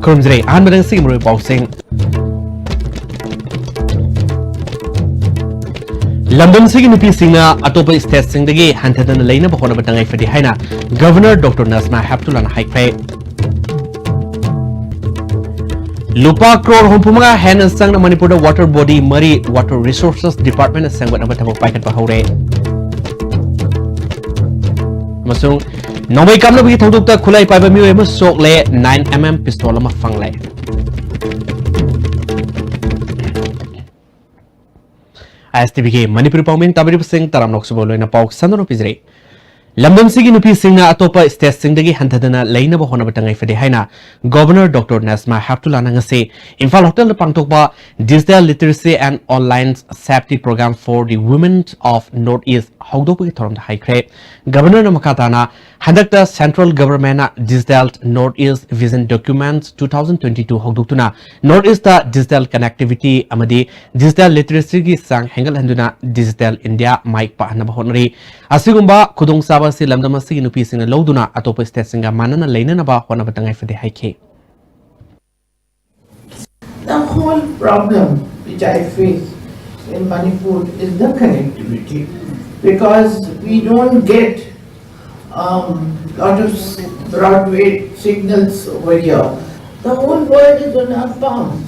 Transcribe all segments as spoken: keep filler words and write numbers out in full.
ꯈꯨꯔꯨꯝꯖꯔꯤ꯫ ꯑꯍꯥꯟꯕꯗ ꯉꯁꯤꯒꯤ ꯃꯔꯨꯑꯣꯏꯕ ꯄꯥꯎꯁꯤꯡ꯫ ꯂꯝꯗꯝꯁꯤꯒꯤ ꯅꯨꯄꯤꯁꯤꯡꯅ ꯑꯇꯣꯞꯄ ꯁ꯭ꯇꯦꯠꯁꯤꯡꯗꯒꯤ ꯍꯟꯊꯗꯅ ꯂꯩꯅꯕ ꯍꯣꯠꯅꯕ ꯇꯉꯥꯏ ꯐꯗꯦ ꯍꯥꯏꯅ ꯒꯚꯔꯅꯔ ꯗꯣꯛꯇꯔ ꯅꯖꯃꯥ ꯍꯦꯞꯇꯨꯂꯥꯅ ꯍꯥꯏꯈ꯭ꯔꯦ꯫ ꯂꯨꯄꯥ ꯀ꯭ꯔꯣꯔ ꯍꯨꯝꯐꯨ ꯃꯉꯥ ꯍꯦꯟꯅ ꯆꯪꯅ ꯃꯅꯤꯄꯨꯔꯗ ꯋꯥꯇꯔ ꯕꯣꯗꯤ ꯃꯔꯤ ꯋꯥꯇꯔ ꯔꯤꯁꯣꯔꯁꯦꯁ ꯗꯤꯄꯥꯔꯠꯃꯦꯟꯅ ꯁꯦꯝꯒꯠꯅꯕ ꯊꯕꯛ ꯄꯥꯏꯈꯠꯄ ꯍꯧꯔꯦ꯫ ꯑꯃꯁꯨꯡ ꯅꯣꯡꯃꯩ ꯀꯥꯞꯅꯕꯒꯤ ꯊꯧꯗꯣꯛꯇ ꯈꯨꯠꯂꯥꯏ ꯄꯥꯏꯕ ꯃꯤꯑꯣꯏ ꯑꯃ ꯁꯣꯛꯂꯦ, ꯅꯥꯏꯟ ꯑꯦꯝ ꯑꯦꯝ ꯄꯤꯁꯇꯣꯜ ꯑꯃ ꯐꯪꯂꯦ꯫ ꯑꯥꯏ ꯑꯦꯁ ꯇꯤ ꯚꯤꯒꯤ ꯃꯅꯤꯄꯨꯔꯤ ꯄꯥꯎꯃꯤ ꯇꯥꯕꯤꯔꯤꯕꯁꯤꯡ ꯇꯔꯥꯝꯅ ꯑꯣꯛꯆꯕ ꯂꯣꯏꯅ ꯄꯥꯎ ꯁꯟꯗꯣꯛꯅ ꯄꯤꯖꯔꯤ꯫ ꯂꯝꯗꯝꯁꯤꯒꯤ ꯅꯨꯄꯤꯁꯤꯡꯅ ꯑꯇꯣꯞꯄ ꯁ꯭ꯇꯦꯠꯁꯤꯡꯗꯒꯤ ꯍꯟꯊꯗꯅ ꯂꯩꯅꯕ ꯍꯣꯠꯅꯕ ꯇꯉꯥꯏ ꯐꯗꯦ ꯍꯥꯏꯅ ꯒꯚꯔꯅꯔ ꯗꯣꯛꯇꯔ ꯅꯖꯃꯥ ꯍꯦꯞꯇꯨꯂꯥꯅ ꯉꯁꯤ ꯏꯝꯐꯥꯜ ꯍꯣꯇꯦꯜꯗ ꯄꯥꯡꯊꯣꯛꯄ Digital Literacy and Online Safety Program for the Women of North East ꯍꯧꯗꯣꯛꯄꯒꯤ ꯊꯧꯔꯝꯗ ꯍꯥꯏꯈ꯭ꯔꯦ꯫ ꯒꯚꯔꯅꯔꯅ ꯃꯈꯥ ꯇꯥꯅ ꯍꯟꯗꯛꯇ ꯁꯦꯟꯇ꯭ꯔꯦꯜ ꯒꯚꯔꯟꯃꯦꯟꯠꯅ Digital North East Vision Document two thousand twenty-two ꯍꯧꯗꯣꯛꯇꯨꯅ ꯅꯣꯔꯠ ꯏꯁꯇ ꯗꯤꯖꯤꯇꯦꯜ ꯀꯅꯦꯛꯇꯤꯚꯤꯇꯤ ꯑꯃꯗꯤ ꯗꯤꯖꯤꯇꯦꯜ ꯂꯤꯇꯔꯦꯁꯤꯒꯤ ꯆꯥꯡ ꯍꯦꯟꯒꯠꯍꯟꯗꯨꯅ ꯗꯤꯖꯤꯇꯦꯜ ꯏꯟꯗꯤꯌꯥ ꯃꯥꯏ ꯄꯥꯛꯍꯟꯅꯕ ꯍꯣꯠꯅꯔꯤ꯫ ꯑꯁꯤꯒꯨꯝꯕ ꯈꯨꯗꯣꯡꯆꯥꯕ ꯑꯁꯤ ꯂꯝꯗꯝ ꯑꯁꯤꯒꯤ ꯅꯨꯄꯤꯁꯤꯡꯅ ꯂꯧꯗꯨꯅ ꯑꯇꯣꯞꯄ ꯁ꯭ꯇꯦꯠꯁꯤꯡꯒ ꯃꯥꯟꯅꯅ ꯂꯩꯅꯅꯕ ꯍꯣꯠꯅꯕ ꯇꯉꯥꯏ ꯐꯗꯦ ꯍꯥꯏꯈꯤ꯫ The whole problem which I face in Manipur is the connectivity, because we don't get um, lot of s- broadway signals over here. The whole world is on our palm.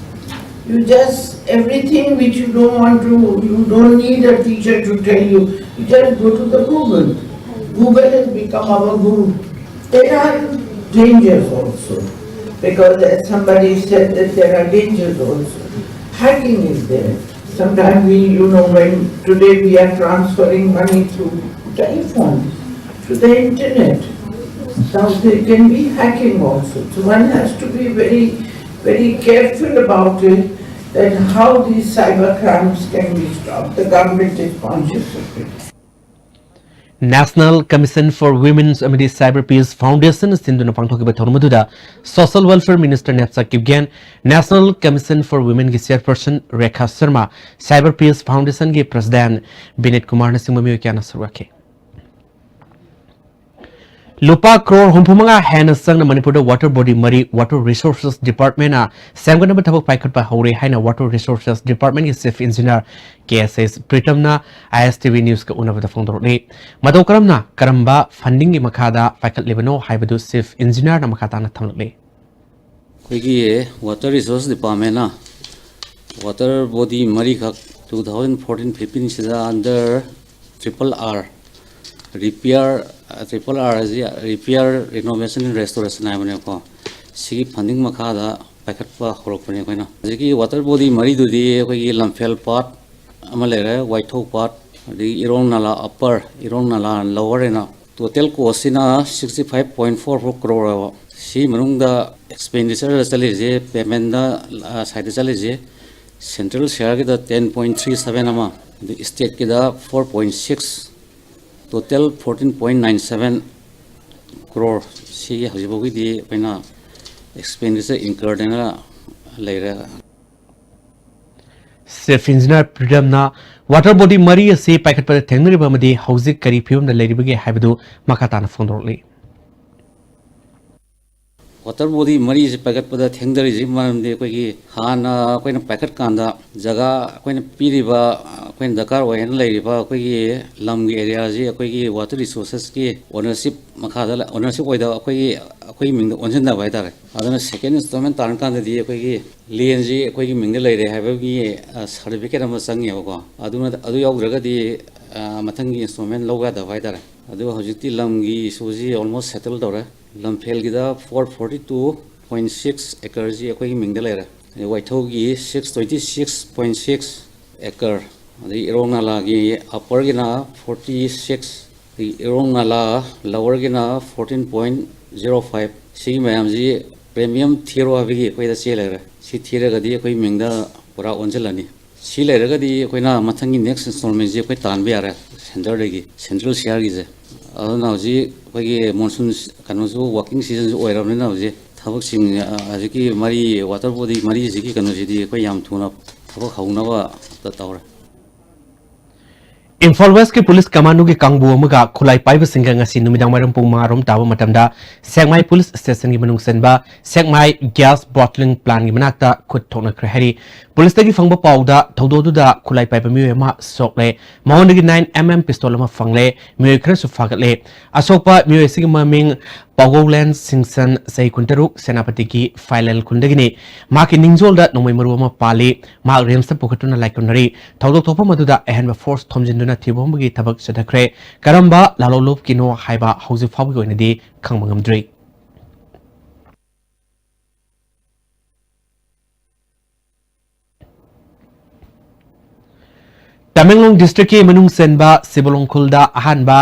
You just, everything which you don't want to, you don't need a teacher to tell you, you just go to the Google. Google has become our guru. There are dangers also, because as somebody said that there are dangers also. Hacking is there. Sometimes we, you know, when today we are transferring money through telephones to the internet, now there can be hacking also. So one has to be very, very careful about it, that how these cyber crimes can be stopped. The government is conscious of it. National Commission for Women ꯑꯃꯗꯤ Cyber Peace Foundation ꯁꯤꯟꯗꯨꯅ ꯄꯥꯡꯊꯣꯛꯈꯤꯕ ꯊꯧꯔꯝ ꯑꯗꯨꯗ Social Welfare Minister ꯅꯦꯞꯆꯥ Kipgen, National Commission for Womenꯒꯤ Chairperson Rekha Sharma, Cyber Peace Foundationꯒꯤ President ꯕꯤꯅꯤꯠ ꯀꯨꯃꯥꯔꯅꯆꯤꯡꯕ ꯃꯤꯑꯣꯏ ꯀꯌꯥꯅ ꯁꯔꯨꯛ ꯌꯥꯈꯤ꯫ ꯂꯨꯄꯥ ꯀ꯭ꯔꯣꯔ ꯍꯨꯝꯐꯨ ꯃꯉꯥ ꯍꯦꯟꯅ ꯆꯪꯅ ꯃꯅꯤꯄꯨꯔꯗ water body ꯃꯔꯤ Water Resources Department ꯅ ꯁꯦꯝꯒꯠꯅꯕ ꯊꯕꯛ ꯄꯥꯏꯈꯠꯄ ꯍꯧꯔꯦ ꯍꯥꯏꯅ Water Resources Department ꯀꯤ Chief Engineer ꯀꯦ ꯑꯦꯁ ꯑꯦꯁ ꯄ꯭ꯔꯤꯇꯝꯅ ꯑꯥꯏ ꯑꯦꯁ ꯇꯤ ꯚꯤ News ꯀ ꯎꯅꯕꯗ ꯐꯣꯡꯗꯣꯔꯛꯂꯤ꯫ ꯃꯇꯧ ꯀꯔꯝꯅ, ꯀꯔꯝꯕ funding ꯒꯤ ꯃꯈꯥꯗ ꯄꯥꯏꯈꯠꯂꯤꯕꯅꯣ ꯍꯥꯏꯕꯗꯨ Chief Engineer ꯅ ꯃꯈꯥ ꯇꯥꯅ ꯊꯝꯂꯛꯂꯤ꯫ ꯑꯩꯈꯣꯏꯒꯤ Water Resource Department ꯅ water body ꯃꯔꯤꯈꯛ two thousand fourteen fifteen ꯁꯤꯗ under triple R repair, triple R ꯑꯁꯤ repair, renovation, restoration ꯍꯥꯏꯕꯅꯦꯕꯀꯣ꯫ ꯁꯤꯒꯤ funding ꯃꯈꯥꯗ ꯄꯥꯏꯈꯠꯄ ꯍꯧꯔꯛꯄꯅꯦ ꯑꯩꯈꯣꯏꯅ꯫ ꯍꯧꯖꯤꯛꯀꯤ water body ꯃꯔꯤꯗꯨꯗꯤ ꯑꯩꯈꯣꯏꯒꯤ ꯂꯝꯐꯦꯜ ꯄꯥꯠ ꯑꯃ ꯂꯩꯔꯦ, ꯋꯥꯏꯊꯧ ꯄꯥꯠ, ꯑꯗꯒꯤ ꯏꯔꯣꯡ ꯅꯂꯥ upper, ꯏꯔꯣꯡ ꯅꯂꯥ lower ꯍꯥꯏꯅ꯫ Total cost ꯁꯤꯅ sixty five point four four crore ꯑꯣꯏꯕ꯫ ꯁꯤ ꯃꯅꯨꯡꯗ expenditure ꯗ ꯆꯠꯂꯤꯁꯦ, payment ꯗ, ꯑ, side ꯇ ꯆꯠꯂꯤꯁꯦ, central share ꯒꯤꯗ ten point three seven ꯑꯃ, ꯑꯗꯨ state ꯀꯤꯗ four point six, total fourteen point nine seven crore꯫ ꯁꯤꯒꯤ ꯍꯧꯖꯤꯛ ꯐꯥꯎꯒꯤꯗꯤ ꯑꯩꯈꯣꯏꯅ expenditure incurred ꯍꯥꯏꯅ ꯂꯩꯔꯦ꯫ Chief Engineer ꯄ꯭ꯔꯤꯇꯝꯅ water body ꯃꯔꯤ ꯑꯁꯤ ꯄꯥꯏꯈꯠꯄꯗ ꯊꯦꯡꯅꯔꯤꯕ ꯑꯃꯗꯤ ꯍꯧꯖꯤꯛ ꯀꯔꯤ ꯐꯤꯕꯝꯗ ꯂꯩꯔꯤꯕꯒꯦ ꯍꯥꯏꯕꯗꯨ ꯃꯈꯥ ꯇꯥꯅ ꯐꯣꯡꯗꯣꯔꯛꯂꯤ꯫ Water body ꯃꯔꯤꯁꯤ ꯄꯥꯏꯈꯠꯄꯗ ꯊꯦꯡꯊꯔꯤꯁꯤ ꯃꯔꯝꯗꯤ ꯑꯩꯈꯣꯏꯒꯤ ꯍꯥꯟꯅ ꯑꯩꯈꯣꯏꯅ ꯄꯥꯏꯈꯠꯀꯥꯟꯗ ꯖꯒꯥ ꯑꯩꯈꯣꯏꯅ ꯄꯤꯔꯤꯕ, ꯑꯩꯈꯣꯏꯅ ꯗꯔꯀꯥꯔ ꯑꯣꯏ ꯍꯥꯏꯅ ꯂꯩꯔꯤꯕ ꯑꯩꯈꯣꯏꯒꯤ ꯂꯝꯒꯤ area ꯁꯤ ꯑꯩꯈꯣꯏꯒꯤ Water Resources ꯀꯤ ownership ꯃꯈꯥꯗ ꯂ-, ownership ꯑꯣꯏꯗꯕ ꯑꯩꯈꯣꯏꯒꯤ, ꯑꯩꯈꯣꯏꯒꯤ ꯃꯤꯡꯗ ꯑꯣꯟꯁꯤꯟꯅꯕ ꯍꯥꯏꯇꯥꯔꯦ꯫ ꯑꯗꯨꯅ second installment ꯇꯥꯔꯀꯥꯟꯗꯗꯤ ꯑꯩꯈꯣꯏꯒꯤ land ꯁꯤ ꯑꯩꯈꯣꯏꯒꯤ ꯃꯤꯡꯗ ꯂꯩꯔꯦ ꯍꯥꯏꯕꯒꯤ, ꯑ, certificate ꯑꯃ ꯆꯪꯉꯦꯕꯀꯣ꯫ ꯑꯗꯨꯅ, ꯑꯗꯨ ꯌꯥꯎꯗ꯭ꯔꯒꯗꯤ, ꯑ, ꯃꯊꯪꯒꯤ installment ꯂꯧꯕ ꯌꯥꯗꯕ ꯍꯥꯏꯇꯥꯔꯦ꯫ ꯑꯗꯨꯒ ꯍꯧꯖꯤꯛꯇꯤ ꯂꯝꯒꯤ issue ꯁꯤ almost settle ꯇꯧꯔꯦ꯫ ꯂꯝꯐꯦꯜꯒꯤꯗ four forty two point six acre ꯁꯤ ꯑꯩꯈꯣꯏꯒꯤ ꯃꯤꯡꯗ ꯂꯩꯔꯦ꯫ ꯑꯗꯩ ꯋꯥꯏꯊꯧꯒꯤ six twenty six point six acre, ꯑꯗꯩ ꯏꯔꯣꯡ ꯅꯂꯥꯒꯤ upper ꯒꯤꯅ forty six, ꯑꯗꯩ ꯏꯔꯣꯡ ꯅꯂꯥ lower ꯒꯤꯅ fourteen point zero five꯫ ꯁꯤꯒꯤ ꯃꯌꯥꯝꯁꯤ premium ꯊꯤꯔꯣ ꯍꯥꯏꯕꯒꯤ ꯑꯩꯈꯣꯏꯗ ꯆꯦ ꯂꯩꯔꯦ꯫ ꯁꯤ ꯊꯤꯔꯒꯗꯤ ꯑꯩꯈꯣꯏ ꯃꯤꯡꯗ ꯄꯨꯔꯥ ꯑꯣꯟꯁꯤꯜꯂꯅꯤ꯫ ꯁꯤ ꯂꯩꯔꯒꯗꯤ ꯑꯩꯈꯣꯏꯅ ꯃꯊꯪꯒꯤ next installment ꯁꯤ ꯑꯩꯈꯣꯏ ꯇꯥꯟꯕ ꯌꯥꯔꯦ centre ꯗꯒꯤ, central share ꯒꯤꯁꯦ꯫ ꯑꯗꯨꯅ ꯍꯧꯖꯤꯛ ꯑꯩꯈꯣꯏꯒꯤ monsoon ꯀꯩꯅꯣꯁꯨ, working season ꯁꯨ ꯑꯣꯏꯔꯕꯅꯤꯅ ꯍꯧꯖꯤꯛ ꯊꯕꯛꯁꯤꯡ, ꯑ, ꯍꯧꯖꯤꯛꯀꯤ ꯃꯔꯤ, water body ꯃꯔꯤꯁꯤꯒꯤ ꯀꯩꯅꯣꯁꯤꯗꯤ ꯑꯩꯈꯣꯏ ꯌꯥꯝ ꯊꯨꯅ ꯊꯕꯛ ꯍꯧꯅꯕ ꯇꯧꯔꯦ꯫ ꯏꯝꯐꯥꯜ ꯋꯦꯁꯀꯤ ꯄꯨꯂꯤꯁ ꯀꯃꯥꯟꯗꯣꯒꯤ ꯀꯥꯡꯕꯨ ꯑꯃꯒ ꯈꯨꯠꯂꯥꯏ ꯄꯥꯏꯕꯁꯤꯡꯒ ꯉꯁꯤ ꯅꯨꯃꯤꯗꯥꯡ ꯋꯥꯏꯔꯝ ꯄꯨꯡ ꯃꯉꯥ ꯔꯣꯝ ꯇꯥꯕ ꯃꯇꯝꯗ ꯁꯦꯛꯃꯥꯏ ꯄꯨꯂꯤꯁ ꯁ꯭ꯇꯦꯁꯟꯒꯤ ꯃꯅꯨꯡ ꯆꯟꯕ ꯁꯦꯛꯃꯥꯏ ꯒ꯭ꯌꯥꯁ ꯕꯣꯇ꯭ꯂꯤꯡ ꯄ꯭ꯂꯥꯟꯒꯤ ꯃꯅꯥꯛꯇ ꯈꯨꯠ ꯊꯣꯛꯅꯈ꯭ꯔꯦ ꯍꯥꯏꯔꯤ꯫ ꯄꯨꯂꯤꯁꯇꯒꯤ ꯐꯪꯕ ꯄꯥꯎꯗ ꯊꯧꯗꯣꯛꯇꯨꯗ ꯈꯨꯠꯂꯥꯏ ꯄꯥꯏꯕ ꯃꯤꯑꯣꯏ ꯑꯃ ꯁꯣꯛꯂꯦ꯫ ꯃꯉꯣꯟꯗꯒꯤ ꯅꯥꯏꯟ ꯑꯦꯝ ꯑꯦꯝ ꯄꯤꯁꯇꯣꯜ ꯑꯃ ꯐꯪꯂꯦ꯫ ꯃꯤꯑꯣꯏ ꯈꯔꯁꯨ ꯐꯥꯒꯠꯂꯦ꯫ ꯑꯁꯣꯛꯄ ꯃꯤꯑꯣꯏ ꯑꯁꯤꯒꯤ ꯃꯃꯤꯡ ꯄꯥꯎꯒꯧꯂꯦꯟ ꯁꯤꯡꯁꯟ, ꯆꯍꯤ ꯀꯨꯟꯇꯔꯨꯛ, ꯁꯦꯅꯥꯄꯇꯤꯒꯤ ꯐꯥꯏꯂꯦꯜ ꯈꯨꯟꯗꯒꯤꯅꯤ꯫ ꯃꯍꯥꯛꯀꯤ ꯅꯤꯡꯖꯣꯜꯗ ꯅꯣꯡꯃꯩ ꯃꯔꯨ ꯑꯃ ꯄꯥꯜꯂꯤ꯫ ꯃꯍꯥꯛ ꯔꯤꯝꯁꯇ ꯄꯨꯈꯠꯇꯨꯅ ꯂꯥꯏꯀꯠꯅꯔꯤ꯫ ꯊꯧꯗꯣꯛ ꯊꯣꯛꯄ ꯑꯗꯨꯗ ꯑꯍꯦꯟꯕ ꯐꯣꯔꯁ ꯊꯣꯝꯖꯤꯟꯗꯨꯅ ꯊꯤꯕ ꯍꯨꯝꯕꯒꯤ ꯊꯕꯛ ꯆꯠꯊꯈ꯭ꯔꯦ꯫ ꯀꯔꯝꯕ ꯂꯥꯂꯣꯡꯂꯨꯞꯀꯤꯅꯣ ꯍꯥꯏꯕ ꯍꯧꯖꯤꯛ ꯐꯥꯎꯕꯒꯤ ꯑꯣꯏꯅꯗꯤ ꯈꯪꯕ ꯉꯝꯗ꯭ꯔꯤ꯫ ꯇꯃꯦꯡꯂꯣꯡ ꯗꯤꯁꯇ꯭ꯔꯤꯛꯀꯤ ꯃꯅꯨꯡ ꯆꯟꯕ ꯁꯤꯕꯂꯣꯡ ꯈꯨꯜꯗ ꯑꯍꯥꯟꯕ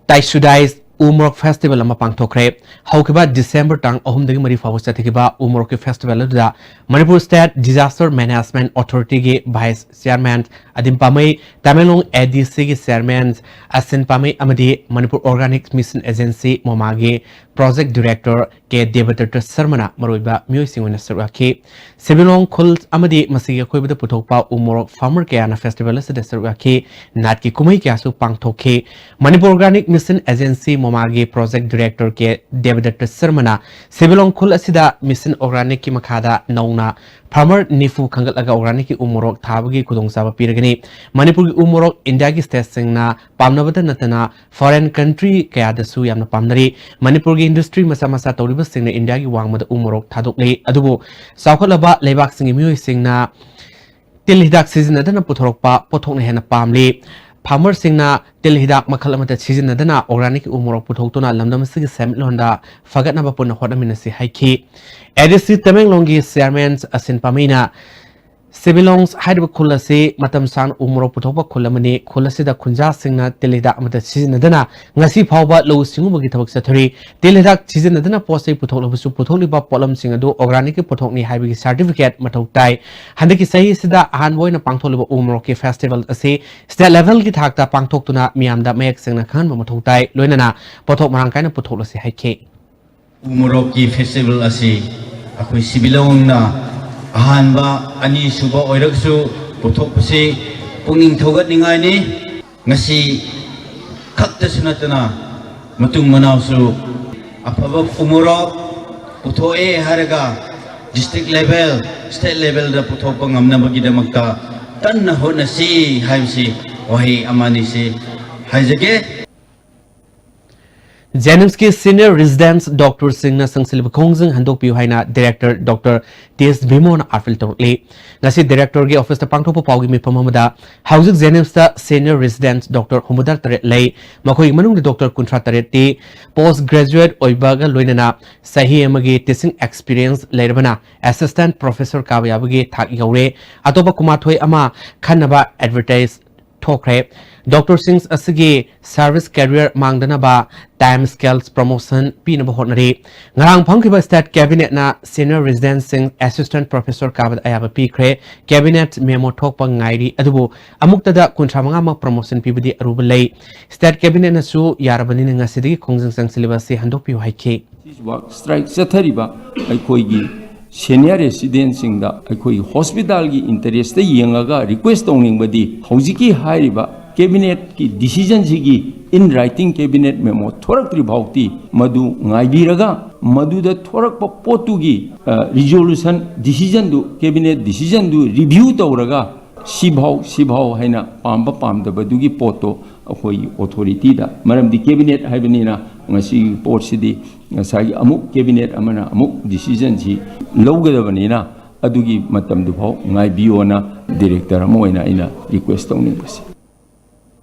ꯇꯥꯏꯁꯨꯗꯥꯏꯁ ꯎ ꯃꯣꯔꯣꯛ ꯐꯦꯁꯇꯤꯚꯦꯜ ꯑꯃ ꯄꯥꯡꯊꯣꯛꯈ꯭ꯔꯦ꯫ ꯍꯧꯈꯤꯕ ꯗꯤꯁꯦꯝꯕꯔ ꯇꯥꯡ ꯑꯍꯨꯝꯗꯒꯤ ꯃꯔꯤ ꯐꯥꯎꯕ ꯆꯠꯊꯈꯤꯕ ꯎ ꯃꯣꯔꯣꯛꯀꯤ ꯐꯦꯁꯇꯤꯚꯦꯜ ꯑꯗꯨꯗ ꯃꯅꯤꯄꯨꯔ ꯁ꯭ꯇꯦꯠ ꯗꯤꯖꯥꯁꯇꯔ ꯃꯦꯅꯦꯖꯃꯦꯟꯠ ꯑꯣꯊꯣꯔꯤꯇꯤꯒꯤ vice chairman Adim Pamei, Tamenglong A D ꯁꯤꯒꯤ ꯆꯤꯌꯥꯔꯃꯦꯟ ꯑꯁꯤꯟ ꯄꯥꯃꯩ ꯑꯃꯗꯤ ꯃꯅꯤꯄꯨꯔ ꯑꯣꯔꯒꯥꯅꯤꯛ ꯃꯤꯁꯟ ꯑꯦꯖꯦꯟꯁꯤ, ꯃꯣꯃꯥꯒꯤ ꯄ꯭ꯔꯣꯖꯦꯛ ꯗꯤꯔꯦꯛꯇꯔ ꯀꯦ ꯗꯦꯕꯗꯠꯇ ꯁꯔꯃꯅ ꯃꯔꯨꯑꯣꯏꯕ ꯃꯤꯑꯣꯏꯁꯤꯡ ꯑꯣꯏꯅ ꯁꯔꯨꯛ ꯌꯥꯈꯤ꯫ ꯁꯤꯕꯤꯂꯣꯡ ꯈꯨꯜ ꯑꯃꯗꯤ ꯃꯁꯤꯒꯤ ꯑꯀꯣꯏꯕꯗ ꯄꯨꯊꯣꯛꯄ ꯎ ꯃꯣꯔꯣꯛ ꯐꯥꯔꯃꯔ ꯀꯌꯥꯅ ꯐꯦꯁꯇꯤꯚꯦꯜ ꯑꯁꯤꯗ ꯁꯔꯨꯛ ꯌꯥꯈꯤ꯫ ꯅꯥꯠꯀꯤ ꯀꯨꯝꯍꯩ ꯀꯌꯥꯁꯨ ꯄꯥꯡꯊꯣꯛꯈꯤ꯫ ꯃꯅꯤꯄꯨꯔ ꯑꯣꯔꯒꯥꯅꯤꯛ ꯃꯤꯁꯟ ꯑꯦꯖꯦꯟꯁꯤ, ꯃꯣꯃꯥꯒꯤ ꯄ꯭ꯔꯣꯖꯦꯛ ꯗꯤꯔꯦꯛꯇꯔ ꯀꯦ ꯗꯦꯕꯗꯠꯇ ꯁꯔꯃꯅ ꯁꯤꯕꯤꯂꯣꯡ ꯈꯨꯜ ꯑꯁꯤꯗ ꯃꯤꯁꯟ ꯑꯣꯔꯒꯥꯅꯤꯛꯀꯤ ꯃꯈꯥꯗ ꯅꯧꯅ ꯐꯥꯔꯃꯔ ꯅꯤꯐꯨ ꯈꯟꯒꯠꯂꯒ ꯑꯣꯔꯒꯥꯅꯤꯛꯀꯤ ꯎ ꯃꯣꯔꯣꯛ ꯊꯥꯕꯒꯤ ꯈꯨꯗꯣꯡꯆꯥꯕ ꯄꯤꯔꯒꯅꯤ꯫ ꯃꯅꯤꯄꯨꯔꯒꯤ ꯎ ꯃꯣꯔꯣꯛ ꯏꯟꯗꯤꯌꯥꯒꯤ ꯁ꯭ꯇꯦꯠꯁꯤꯡꯅ ꯄꯥꯝꯅꯕꯇ ꯅꯠꯇꯅ ꯐꯣꯔꯦꯟ ꯀꯟꯇ꯭ꯔꯤ ꯀꯌꯥꯗꯁꯨ ꯌꯥꯝꯅ ꯄꯥꯝꯅꯔꯤ꯫ ꯃꯅꯤꯄꯨꯔꯒꯤ ꯏꯟꯗꯁꯇ꯭ꯔꯤ ꯃꯆꯥ ꯃꯆꯥ ꯇꯧꯔꯤꯕꯁꯤꯡꯅ ꯏꯟꯗꯤꯌꯥꯒꯤ ꯋꯥꯡꯃꯗ ꯎ ꯃꯣꯔꯣꯛ ꯊꯥꯗꯣꯛꯂꯤ꯫ ꯑꯗꯨꯕꯨ ꯆꯥꯎꯈꯠꯂꯕ ꯂꯩꯕꯥꯛꯁꯤꯡꯒꯤ ꯃꯤꯑꯣꯏꯁꯤꯡꯅ ꯇꯤꯜ ꯍꯤꯗꯥꯛ ꯁꯤꯖꯤꯟꯅꯗꯅ ꯄꯨꯊꯣꯔꯛꯄ ꯄꯣꯠꯊꯣꯛꯅ ꯍꯦꯟꯅ ꯄꯥꯝꯂꯤ꯫ ꯐꯥꯔꯃꯔꯁꯤꯡꯅ ꯇꯤꯜ ꯍꯤꯗꯥꯛ ꯃꯈꯜ ꯑꯃꯠꯇ ꯁꯤꯖꯤꯟꯅꯗꯅ ꯑꯣꯔꯒꯥꯅꯤꯛꯀꯤ ꯎ ꯃꯣꯔꯣꯛ ꯄꯨꯊꯣꯛꯇꯨꯅ ꯂꯝꯗꯝ ꯑꯁꯤꯒꯤ ꯁꯦꯟꯃꯤꯠꯂꯣꯟꯗ ꯐꯒꯠꯅꯕ ꯄꯨꯟꯅ ꯍꯣꯠꯅꯃꯤꯟꯅꯁꯤ ꯍꯥꯏꯈꯤ꯫ ꯑꯦ ꯗꯤ ꯁꯤ ꯇꯃꯦꯡꯂꯣꯡꯒꯤ ꯆꯤꯌꯥꯔꯃꯦꯟ ꯑꯁꯤꯟ ꯄꯥꯃꯩꯅ ꯁꯤꯕꯤꯂꯣꯡ ꯍꯥꯏꯔꯤꯕ ꯈꯨꯜ ꯑꯁꯤ ꯃꯇꯝ ꯁꯥꯡꯅ ꯎ ꯃꯣꯔꯣꯛ ꯄꯨꯊꯣꯛꯄ ꯈꯨꯜ ꯑꯃꯅꯤ꯫ ꯈꯨꯜ ꯑꯁꯤꯗ ꯈꯨꯟꯖꯥꯁꯤꯡꯅ ꯇꯤꯜ ꯍꯤꯗꯥꯛ ꯑꯃꯠꯇ ꯁꯤꯖꯤꯟꯅꯗꯅ ꯉꯁꯤ ꯐꯥꯎꯕ ꯂꯧꯎ ꯁꯤꯡꯎꯕꯒꯤ ꯊꯕꯛ ꯆꯠꯊꯔꯤ꯫ ꯇꯤꯜ ꯍꯤꯗꯥꯛ ꯁꯤꯖꯤꯟꯅꯗꯅ ꯄꯣꯠ ꯆꯩ ꯄꯨꯊꯣꯛꯂꯕꯁꯨ ꯄꯨꯊꯣꯛꯂꯤꯕ ꯄꯣꯠꯂꯝꯁꯤꯡ ꯑꯗꯨ ꯑꯣꯔꯒꯥꯅꯤꯛꯀꯤ ꯄꯣꯠꯊꯣꯛꯅꯤ ꯍꯥꯏꯕꯒꯤ ꯁꯥꯔꯇꯤꯐꯤꯀꯦꯠ ꯃꯊꯧ ꯇꯥꯏ꯫ ꯍꯟꯗꯛꯀꯤ ꯆꯍꯤ ꯑꯁꯤꯗ ꯑꯍꯥꯟꯕ ꯑꯣꯏꯅ ꯄꯥꯡꯊꯣꯛꯂꯤꯕ ꯎ ꯃꯣꯔꯣꯛꯀꯤ ꯐꯦꯁꯇꯤꯚꯦꯜ ꯑꯁꯤ ꯁ꯭ꯇꯦꯠ ꯂꯦꯚꯦꯜꯒꯤ ꯊꯥꯛꯇ ꯄꯥꯡꯊꯣꯛꯇꯨꯅ ꯃꯤꯌꯥꯝꯗ ꯃꯌꯦꯛ ꯁꯦꯡꯅ ꯈꯪꯍꯟꯕ ꯃꯊꯧ ꯇꯥꯏ, ꯂꯣꯏꯅꯅ ꯄꯣꯠꯊꯣꯛ ꯃꯔꯥꯡ ꯀꯥꯏꯅ ꯄꯨꯊꯣꯛꯂꯁꯤ ꯍꯥꯏꯈꯤ꯫ ꯎ ꯃꯣꯔꯣꯛꯀꯤ ꯐꯦꯁꯇꯤꯚꯦꯜ ꯑꯁꯤ ꯑꯩꯈꯣꯏ ꯁꯤꯕꯤꯂꯣꯡꯅ ꯑꯍꯥꯟꯕ, ꯑꯅꯤꯁꯨꯕ ꯑꯣꯏꯔꯒꯁꯨ ꯄꯨꯊꯣꯛꯄꯁꯤ ꯄꯨꯛꯅꯤꯡ ꯊꯧꯒꯠꯅꯤꯡꯉꯥꯏꯅꯤ꯫ ꯉꯁꯤ ꯈꯛꯇꯁꯨ ꯅꯠꯇꯅ ꯃꯇꯨꯡ ꯃꯅꯥꯎꯁꯨ ꯑꯐꯕ ꯄꯨꯝꯃꯣꯔꯣꯛ ꯄꯨꯊꯣꯛꯑꯦ ꯍꯥꯏꯔꯒ district level, state levelꯗ ꯄꯨꯊꯣꯛꯄ ꯉꯝꯅꯕꯒꯤꯗꯃꯛꯇ ꯀꯟꯅ ꯍꯣꯠꯅꯁꯤ ꯍꯥꯏꯕꯁꯤ ꯋꯥꯍꯩ ꯑꯃꯅꯤꯁꯤ ꯍꯥꯏꯖꯒꯦ꯫ ꯖꯦꯅꯤꯝꯁꯀꯤ ꯁꯤꯅꯤꯌꯔ ꯔꯤꯖꯤꯗꯦꯟꯁ ꯗꯣꯛꯇꯔꯁꯤꯡꯅ ꯆꯪꯁꯤꯜꯂꯤꯕ ꯈꯣꯡꯖꯪ ꯍꯟꯗꯣꯛꯄꯤꯌꯨ ꯍꯥꯏꯅ ꯗꯤꯔꯦꯛꯇꯔ ꯗꯣꯛꯇꯔ ꯇꯤ ꯑꯦꯁ ꯚꯤꯃꯣꯅ ꯑꯥꯄꯤꯜ ꯇꯧꯔꯛꯂꯤ꯫ ꯉꯁꯤ ꯗꯤꯔꯦꯛꯇꯔꯒꯤ ꯑꯣꯐꯤꯁꯇ ꯄꯥꯡꯊꯣꯛꯄ ꯄꯥꯎꯒꯤ ꯃꯤꯐꯝ ꯑꯃꯗ ꯍꯧꯖꯤꯛ ꯖꯦꯅꯤꯝꯁꯇ ꯁꯤꯅꯤꯌꯔ ꯔꯤꯖꯤꯗꯦꯟꯁ ꯗꯣꯛꯇꯔ ꯍꯨꯝꯐꯨꯇꯔꯦꯠ ꯂꯩ꯫ ꯃꯈꯣꯏꯒꯤ ꯃꯅꯨꯡꯗ ꯗꯣꯛꯇꯔ ꯀꯨꯟꯊ꯭ꯔꯥ ꯇꯔꯦꯠꯇꯤ ꯄꯣꯁ ꯒ꯭ꯔꯦꯖꯨꯑꯦꯠ ꯑꯣꯏꯕꯒ ꯂꯣꯏꯅꯅ ꯆꯍꯤ ꯑꯃꯒꯤ ꯇꯤꯆꯤꯡ ꯑꯦꯛꯁꯄꯤꯔꯤꯌꯦꯟꯁ ꯂꯩꯔꯕꯅ ꯑꯦꯁꯤꯁꯇꯦꯟꯠ ꯄ꯭ꯔꯣꯐꯦꯁꯔ ꯀꯥꯕ ꯌꯥꯕꯒꯤ ꯊꯥꯛ ꯌꯧꯔꯦ꯫ ꯑꯇꯣꯞꯄ ꯀꯨꯟꯃꯥꯊꯣꯏ ꯑꯃ ꯈꯟꯅꯕ ꯑꯦꯗꯚꯔꯇꯥꯏꯖ ꯊꯣꯛꯈ꯭ꯔꯦ꯫ ꯗꯣꯛꯇꯔꯁꯤꯡ ꯑꯁꯤꯒꯤ ꯁꯔꯚꯤꯁ ꯀꯦꯔꯤꯌꯔ ꯃꯥꯡꯗꯅꯕ ꯇꯥꯏꯝ ꯁ꯭ꯀꯦꯜꯁ ꯄ꯭ꯔꯣꯃꯣꯁꯟ ꯄꯤꯅꯕ ꯍꯣꯠꯅꯔꯤ꯫ ꯉꯔꯥꯡ ꯐꯪꯈꯤꯕ ꯁ꯭ꯇꯦꯠ ꯀꯦꯕꯤꯅꯦꯠꯅ ꯁꯤꯅꯤꯌꯔ ꯔꯤꯖꯤꯗꯦꯟꯠꯁꯤꯡ ꯑꯦꯁꯤꯁꯇꯦꯟꯠ ꯄ꯭ꯔꯣꯐꯦꯁꯔ ꯀꯥꯕꯗ ꯑꯌꯥꯕ ꯄꯤꯈ꯭ꯔꯦ꯫ ꯀꯦꯕꯤꯅꯦꯠ ꯃꯦꯃꯣ ꯊꯣꯛꯄ ꯉꯥꯏꯔꯤ, ꯑꯗꯨꯕꯨ ꯑꯃꯨꯛꯇꯗ ꯀꯨꯟꯊ꯭ꯔꯥ ꯃꯉꯥꯃꯛ ꯄ꯭ꯔꯣꯃꯣꯁꯟ ꯄꯤꯕꯗꯤ ꯑꯔꯨꯕ ꯂꯩ꯫ ꯁ꯭ꯇꯦꯠ ꯀꯦꯕꯤꯅꯦꯠꯅꯁꯨ ꯌꯥꯔꯕꯅꯤꯅ ꯉꯁꯤꯗꯒꯤ ꯈꯣꯡꯖꯪ ꯆꯪꯁꯤꯜꯂꯤꯕ ꯑꯁꯤ ꯍꯟꯗꯣꯛꯄꯤꯌꯨ ꯍꯥꯏꯈꯤ꯫ ꯁꯤꯁꯤꯕ ꯁ꯭ꯇ꯭ꯔꯥꯏꯛ ꯆꯠꯊꯔꯤꯕ ꯑꯩꯈꯣꯏꯒꯤ ꯁꯦꯅꯤꯌꯔ ꯔꯦꯁꯤꯗꯦꯟꯁꯤꯡꯗ ꯑꯩꯈꯣꯏꯒꯤ ꯍꯣꯁꯄꯤꯇꯥꯜꯒꯤ ꯏꯟꯇꯔꯦꯁꯇ ꯌꯦꯡꯉꯒ ꯔꯤꯀ꯭ꯋꯦꯁ ꯇꯧꯅꯤꯡꯕꯗꯤ, ꯍꯧꯖꯤꯛꯀꯤ ꯍꯥꯏꯔꯤꯕ ꯀꯦꯕꯤꯅꯦꯠꯀꯤ ꯗꯤꯁꯤꯖꯟꯁꯤꯒꯤ in writing cabinet memo ꯊꯣꯔꯛꯇ꯭ꯔꯤ ꯐꯥꯎꯗꯤ ꯃꯗꯨ ꯉꯥꯏꯕꯤꯔꯒ, ꯃꯗꯨꯗ ꯊꯣꯔꯛꯄ ꯄꯣꯠꯇꯨꯒꯤ ꯔꯤꯖꯣꯂꯨꯁꯟ, ꯗꯤꯁꯤꯖꯟꯗꯨ, ꯀꯦꯕꯤꯅꯦꯠ ꯗꯤꯁꯤꯖꯟꯗꯨ ꯔꯤꯚ꯭ꯌꯨ ꯇꯧꯔꯒ, ꯁꯤꯐꯥꯎ ꯁꯤꯐꯥꯎ ꯍꯥꯏꯅ ꯄꯥꯝꯕ ꯄꯥꯝꯗꯕꯗꯨꯒꯤ ꯄꯣꯠꯇꯣ ꯑꯩꯈꯣꯏꯒꯤ ꯑꯣꯊꯣꯔꯤꯇꯤꯗ, ꯃꯔꯝꯗꯤ ꯀꯦꯕꯤꯅꯦꯠ ꯍꯥꯏꯕꯅꯤꯅ ꯉꯁꯤꯒꯤ ꯄꯣꯠꯁꯤꯗꯤ ꯉꯁꯥꯏꯒꯤ ꯑꯃꯨꯛ ꯀꯦꯕꯤꯅꯦꯠ ꯑꯃꯅ ꯑꯃꯨꯛ ꯗꯤꯁꯤꯖꯟꯁꯤ ꯂꯧꯒꯗꯕꯅꯤꯅ, ꯑꯗꯨꯒꯤ ꯃꯇꯝꯗꯨꯐꯥꯎ ꯉꯥꯏꯕꯤꯌꯣꯅ ꯗꯤꯔꯦꯛꯇꯔ ꯑꯃ ꯑꯣꯏꯅ ꯑꯩꯅ ꯔꯤꯀ꯭ꯋꯦꯁ ꯇꯧꯅꯤꯡꯕꯁꯦ꯫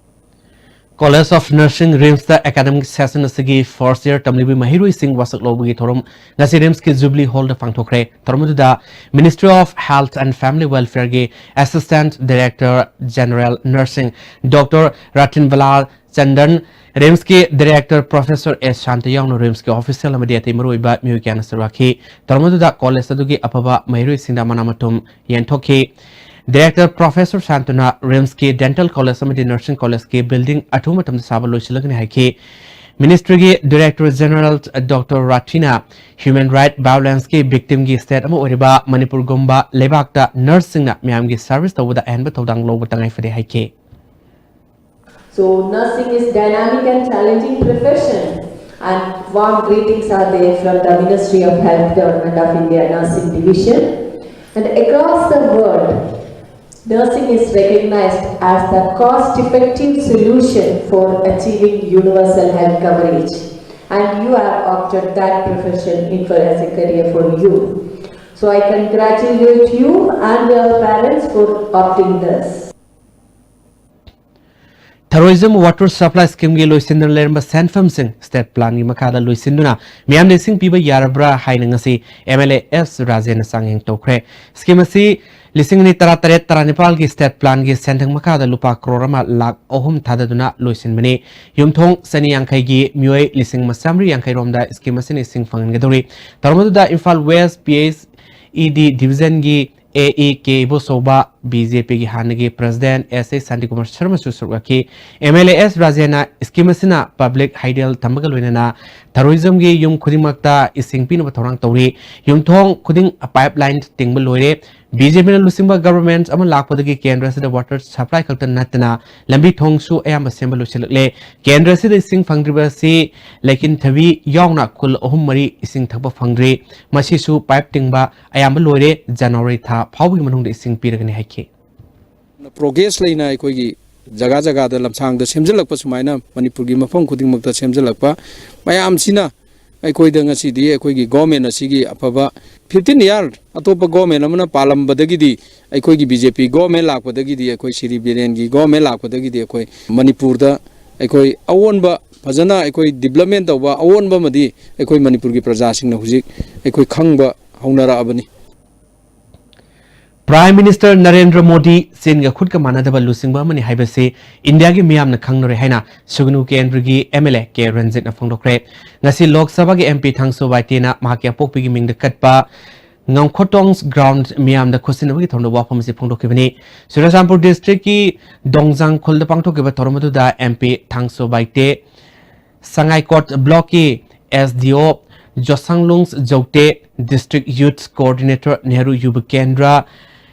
College of Nursing ꯔꯤꯝꯁꯇ ꯑꯦꯀꯥꯗꯃꯤꯛ ꯁꯦꯁꯟ ꯑꯁꯤꯒꯤ ꯐꯥꯔꯁꯠ ꯏꯌꯔ ꯇꯝꯂꯤꯕ ꯃꯍꯩꯔꯣꯏꯁꯤꯡ ꯋꯥꯁꯛ ꯂꯧꯕꯒꯤ ꯊꯧꯔꯝ ꯉꯁꯤ ꯔꯤꯝꯁꯀꯤ ꯖꯨꯕꯂꯤ ꯍꯣꯜꯗ ꯄꯥꯡꯊꯣꯛꯈ꯭ꯔꯦ꯫ ꯊꯧꯔꯝ ꯑꯗꯨꯗ Ministry of Health and Family Welfareꯒꯤ Assistant Director General Nursing doctor Ratinbala Chandan, ꯔꯤꯝꯁꯀꯤ ꯗꯤꯔꯦꯛꯇꯔ ꯄ꯭ꯔꯣꯐꯦꯁꯔ ꯑꯦꯁ ꯁꯥꯟꯇ ꯌꯥꯎꯅ ꯔꯤꯝꯁꯀꯤ ꯑꯣꯐꯤꯁꯤꯌꯦꯜ ꯑꯃꯗꯤ ꯑꯇꯩ ꯃꯔꯨꯑꯣꯏꯕ ꯃꯤꯑꯣꯏ ꯀꯌꯥꯅ ꯁꯔꯨꯛ ꯌꯥꯈꯤ꯫ ꯊꯧꯔꯝ ꯑꯗꯨꯗ ꯀꯣꯂꯦꯖ ꯑꯗꯨꯒꯤ ꯑꯐꯕ ꯃꯍꯩꯔꯣꯏꯁꯤꯡꯗ ꯃꯅꯥ ꯃꯊꯨꯝ ꯌꯦꯟꯊꯣꯛꯈꯤ꯫ ꯗꯤꯔꯦꯛꯇꯔ ꯄ꯭ꯔꯣꯐꯦꯁꯔ ꯁꯥꯟꯇꯅ ꯔꯤꯝꯁꯀꯤ ꯗꯦꯟꯇꯦꯜ ꯀꯣꯂꯦꯖ ꯑꯃꯗꯤ ꯅꯔꯁꯤꯡ ꯀꯣꯂꯦꯖꯀꯤ ꯕꯤꯜꯗꯤꯡ ꯑꯊꯨꯕ ꯃꯇꯝꯗ ꯁꯥꯕ ꯂꯣꯏꯁꯤꯜꯂꯒꯅꯤ ꯍꯥꯏꯈꯤ꯫ ꯃꯤꯅꯤꯁꯇ꯭ꯔꯤꯒꯤ ꯗꯤꯔꯦꯛꯇꯔ ꯖꯦꯅꯔꯦꯜ ꯗꯣꯛꯇꯔ ꯔꯥꯊꯤꯅ ꯍ꯭ꯌꯨꯃꯦꯟ ꯔꯥꯏꯠ ꯚꯥꯏꯑꯣꯂꯦꯟꯁꯀꯤ ꯚꯤꯛꯇꯤꯝꯒꯤ ꯁ꯭ꯇꯦꯠ ꯑꯃ ꯑꯣꯏꯔꯤꯕ ꯃꯅꯤꯄꯨꯔꯒꯨꯝꯕ ꯂꯩꯕꯥꯛꯇ ꯅꯔꯁꯁꯤꯡꯅ ꯃꯤꯌꯥꯝꯒꯤ ꯁꯔꯚꯤꯁ ꯇꯧꯕꯗ ꯑꯍꯦꯟꯕ ꯊꯧꯗꯥꯡ ꯂꯧꯕ ꯇꯉꯥꯏ ꯐꯗꯦ ꯍꯥꯏꯈꯤ꯫ So nursing is dynamic and challenging profession, and warm greetings are there from the Ministry of Health, Government of India, Nursing Division. And across the world, nursing is recognized as the cost-effective solution for achieving universal health coverage. And you have opted that profession in for as a career for you. So I congratulate you and your parents for opting this. Tourism Water Supply Scheme ꯒꯤ ꯂꯣꯏꯁꯤꯟꯗꯨꯅ ꯂꯩꯔꯝꯕ ꯁꯦꯟꯐꯝꯁꯤꯡ state plan ꯒꯤ ꯃꯈꯥꯗ ꯂꯣꯏꯁꯤꯟꯗꯨꯅ ꯃꯤꯌꯥꯝꯗ ꯏꯁꯤꯡ ꯄꯤꯕ ꯌꯥꯔꯕ꯭ꯔꯥ ꯍꯥꯏꯅ ꯉꯁꯤ M L A S ꯔꯥꯖꯦꯟꯅ ꯆꯥꯡꯌꯦꯡ ꯇꯧꯈ꯭ꯔꯦ꯫ Scheme ꯑꯁꯤ ꯂꯤꯁꯤꯡ ꯑꯅꯤ ꯇꯔꯥꯇꯔꯦꯠ ꯇꯔꯥꯅꯤꯄꯥꯜꯒꯤ state plan ꯒꯤ ꯁꯦꯟꯊꯪ ꯃꯈꯥꯗ ꯂꯨꯄꯥ ꯀ꯭ꯔꯣꯔ ꯑꯃ ꯂꯥꯈ ꯑꯍꯨꯝ ꯊꯥꯗꯗꯨꯅ ꯂꯣꯏꯁꯤꯟꯕꯅꯤ꯫ ꯌꯨꯝꯊꯣꯡ ꯆꯅꯤ ꯌꯥꯡꯈꯩꯒꯤ ꯃꯤꯑꯣꯏ ꯂꯤꯁꯤꯡ ꯑꯃ ꯆꯥꯃꯔꯤ ꯌꯥꯡꯈꯩ ꯔꯣꯝꯗ scheme ꯑꯁꯤꯅ ꯏꯁꯤꯡ ꯐꯪꯍꯟꯒꯗꯧꯔꯤ꯫ ꯊꯧꯔꯝ ꯑꯗꯨꯗ Imphal West P H E D Division ꯒꯤ A E K Ibochouba, B J P ꯒꯤ ꯍꯥꯟꯅꯒꯤ President S A ꯁꯥꯟꯇꯤꯀꯨꯃꯥꯔ ꯁꯔꯃꯁꯨ ꯁꯔꯨꯛ ꯌꯥꯈꯤ꯫ M L A S ꯔꯥꯖꯦꯟꯅ scheme ꯑꯁꯤꯅ public ꯍꯩꯗꯦꯜ ꯊꯝꯕꯒ ꯂꯣꯏꯅꯅ tourism ꯒꯤ ꯌꯨꯝ ꯈꯨꯗꯤꯡꯃꯛꯇ ꯏꯁꯤꯡ ꯄꯤꯅꯕ ꯊꯧꯔꯥꯡ ꯇꯧꯔꯤ꯫ ꯌꯨꯝꯊꯣꯡ ꯈꯨꯗꯤꯡ pipeline ꯇꯤꯡꯕ ꯂꯣꯏꯔꯦ꯫ B J P ꯅ ꯂꯨꯆꯤꯡꯕ government ꯑꯃ ꯂꯥꯛꯄꯗꯒꯤ ꯀꯦꯟꯗ꯭ꯔ ꯑꯁꯤꯗ water supply ꯈꯛꯇ ꯅꯠꯇꯅ ꯂꯝꯕꯤ ꯊꯣꯡꯁꯨ ꯑꯌꯥꯝꯕ ꯁꯦꯝꯕ ꯂꯣꯏꯁꯤꯜꯂꯛꯂꯦ꯫ ꯀꯦꯟꯗ꯭ꯔ ꯑꯁꯤꯗ ꯏꯁꯤꯡ ꯐꯪꯗ꯭ꯔꯤꯕ ꯑꯁꯤ ꯂꯩꯀꯤꯟꯊꯕꯤ ꯌꯥꯎꯅ ꯈꯨꯜ ꯑꯍꯨꯝ ꯃꯔꯤ ꯏꯁꯤꯡ ꯊꯛꯄ ꯐꯪꯗ꯭ꯔꯤ꯫ ꯃꯁꯤꯁꯨ pipe ꯇꯤꯡꯕ ꯑꯌꯥꯝꯕ ꯂꯣꯏꯔꯦ꯫ January ꯊꯥ ꯐꯥꯎꯕꯒꯤ ꯃꯅꯨꯡꯗ ꯏꯁꯤꯡ ꯄꯤꯔꯒꯅꯤ ꯍꯥꯏꯈꯤ꯫ Progress ꯂꯩꯅ ꯑꯩꯈꯣꯏꯒꯤ ꯖꯒꯥ ꯖꯒꯥꯗ ꯂꯝꯁꯥꯡꯗ ꯁꯦꯝꯖꯤꯜꯂꯛꯄ, ꯁꯨꯃꯥꯏꯅ ꯃꯅꯤꯄꯨꯔꯒꯤ ꯃꯐꯝ ꯈꯨꯗꯤꯡꯃꯛꯇ ꯁꯦꯝꯖꯤꯜꯂꯛꯄ ꯃꯌꯥꯝꯁꯤꯅ ꯑꯩꯈꯣꯏꯗ ꯉꯁꯤꯗꯤ ꯑꯩꯈꯣꯏꯒꯤ government ꯑꯁꯤꯒꯤ ꯑꯐꯕ fifteen year ꯑꯇꯣꯞꯄ government ꯑꯃꯅ ꯄꯥꯜꯂꯝꯕꯗꯒꯤꯗꯤ ꯑꯩꯈꯣꯏꯒꯤ B J P government ꯂꯥꯛꯄꯗꯒꯤꯗꯤ, ꯑꯩꯈꯣꯏ ꯁ꯭ꯔꯤ ꯕꯤꯔꯦꯟꯒꯤ government ꯂꯥꯛꯄꯗꯒꯤꯗꯤ ꯑꯩꯈꯣꯏ ꯃꯅꯤꯄꯨꯔꯗ ꯑꯩꯈꯣꯏ ꯑꯑꯣꯟꯕ, ꯐꯖꯅ ꯑꯩꯈꯣꯏ development ꯇꯧꯕ ꯑꯑꯣꯟꯕ ꯑꯃꯗꯤ ꯑꯩꯈꯣꯏ ꯃꯅꯤꯄꯨꯔꯒꯤ ꯄ꯭ꯔꯖꯥꯁꯤꯡꯅ ꯍꯧꯖꯤꯛ ꯑꯩꯈꯣꯏ ꯈꯪꯕ ꯍꯧꯅꯔꯛꯑꯕꯅꯤ꯫ Prime Minister ꯅꯔꯦꯟꯗ꯭ꯔ ꯃꯣꯗꯤ ꯆꯤꯟꯒ ꯈꯨꯠꯀ ꯃꯥꯟꯅꯗꯕ ꯂꯨꯆꯤꯡꯕ ꯑꯃꯅꯤ ꯍꯥꯏꯕꯁꯤ ꯏꯟꯗꯤꯌꯥꯒꯤ ꯃꯤꯌꯥꯝꯅ ꯈꯪꯅꯔꯦ ꯍꯥꯏꯅ ꯁꯨꯒꯅꯨ ꯀꯦꯟꯗ꯭ꯔꯒꯤ M L A ꯀꯦ ꯔꯟꯖꯤꯠꯅ ꯐꯣꯡꯗꯣꯛꯈ꯭ꯔꯦ꯫ ꯉꯁꯤ ꯂꯣꯛ ꯁꯚꯥꯒꯤ M P ꯊꯥꯡꯁꯣ ꯕꯥꯏꯇꯦꯅ ꯃꯍꯥꯛꯀꯤ ꯑꯄꯣꯛꯄꯤꯒꯤ ꯃꯤꯡꯗ ꯀꯠꯄ ꯉꯝꯈꯣꯇꯣꯡ ground ꯃꯤꯌꯥꯝꯗ ꯈꯨꯠꯁꯤꯟꯅꯕꯒꯤ ꯊꯧꯔꯝꯗ ꯋꯥꯐꯝ ꯑꯁꯤ ꯐꯣꯡꯗꯣꯛꯈꯤꯕꯅꯤ꯫ ꯆꯨꯔꯆꯥꯟꯄꯨꯔ district ꯀꯤ ꯗꯣꯡꯖꯥꯡ ꯈꯨꯜꯗ ꯄꯥꯡꯊꯣꯛꯈꯤꯕ ꯊꯧꯔꯝ ꯑꯗꯨꯗ M P ꯊꯥꯡꯁꯣ ꯕꯥꯏꯇꯦ, ꯁꯉꯥꯏꯀꯣꯠ block ꯀꯤ S D O ꯖꯣꯁꯥꯡꯂꯨꯡ ꯖꯧꯇꯦ, District Youth Coordinator Nehru ꯌꯨꯕ ꯀꯦꯟꯗ꯭ꯔ,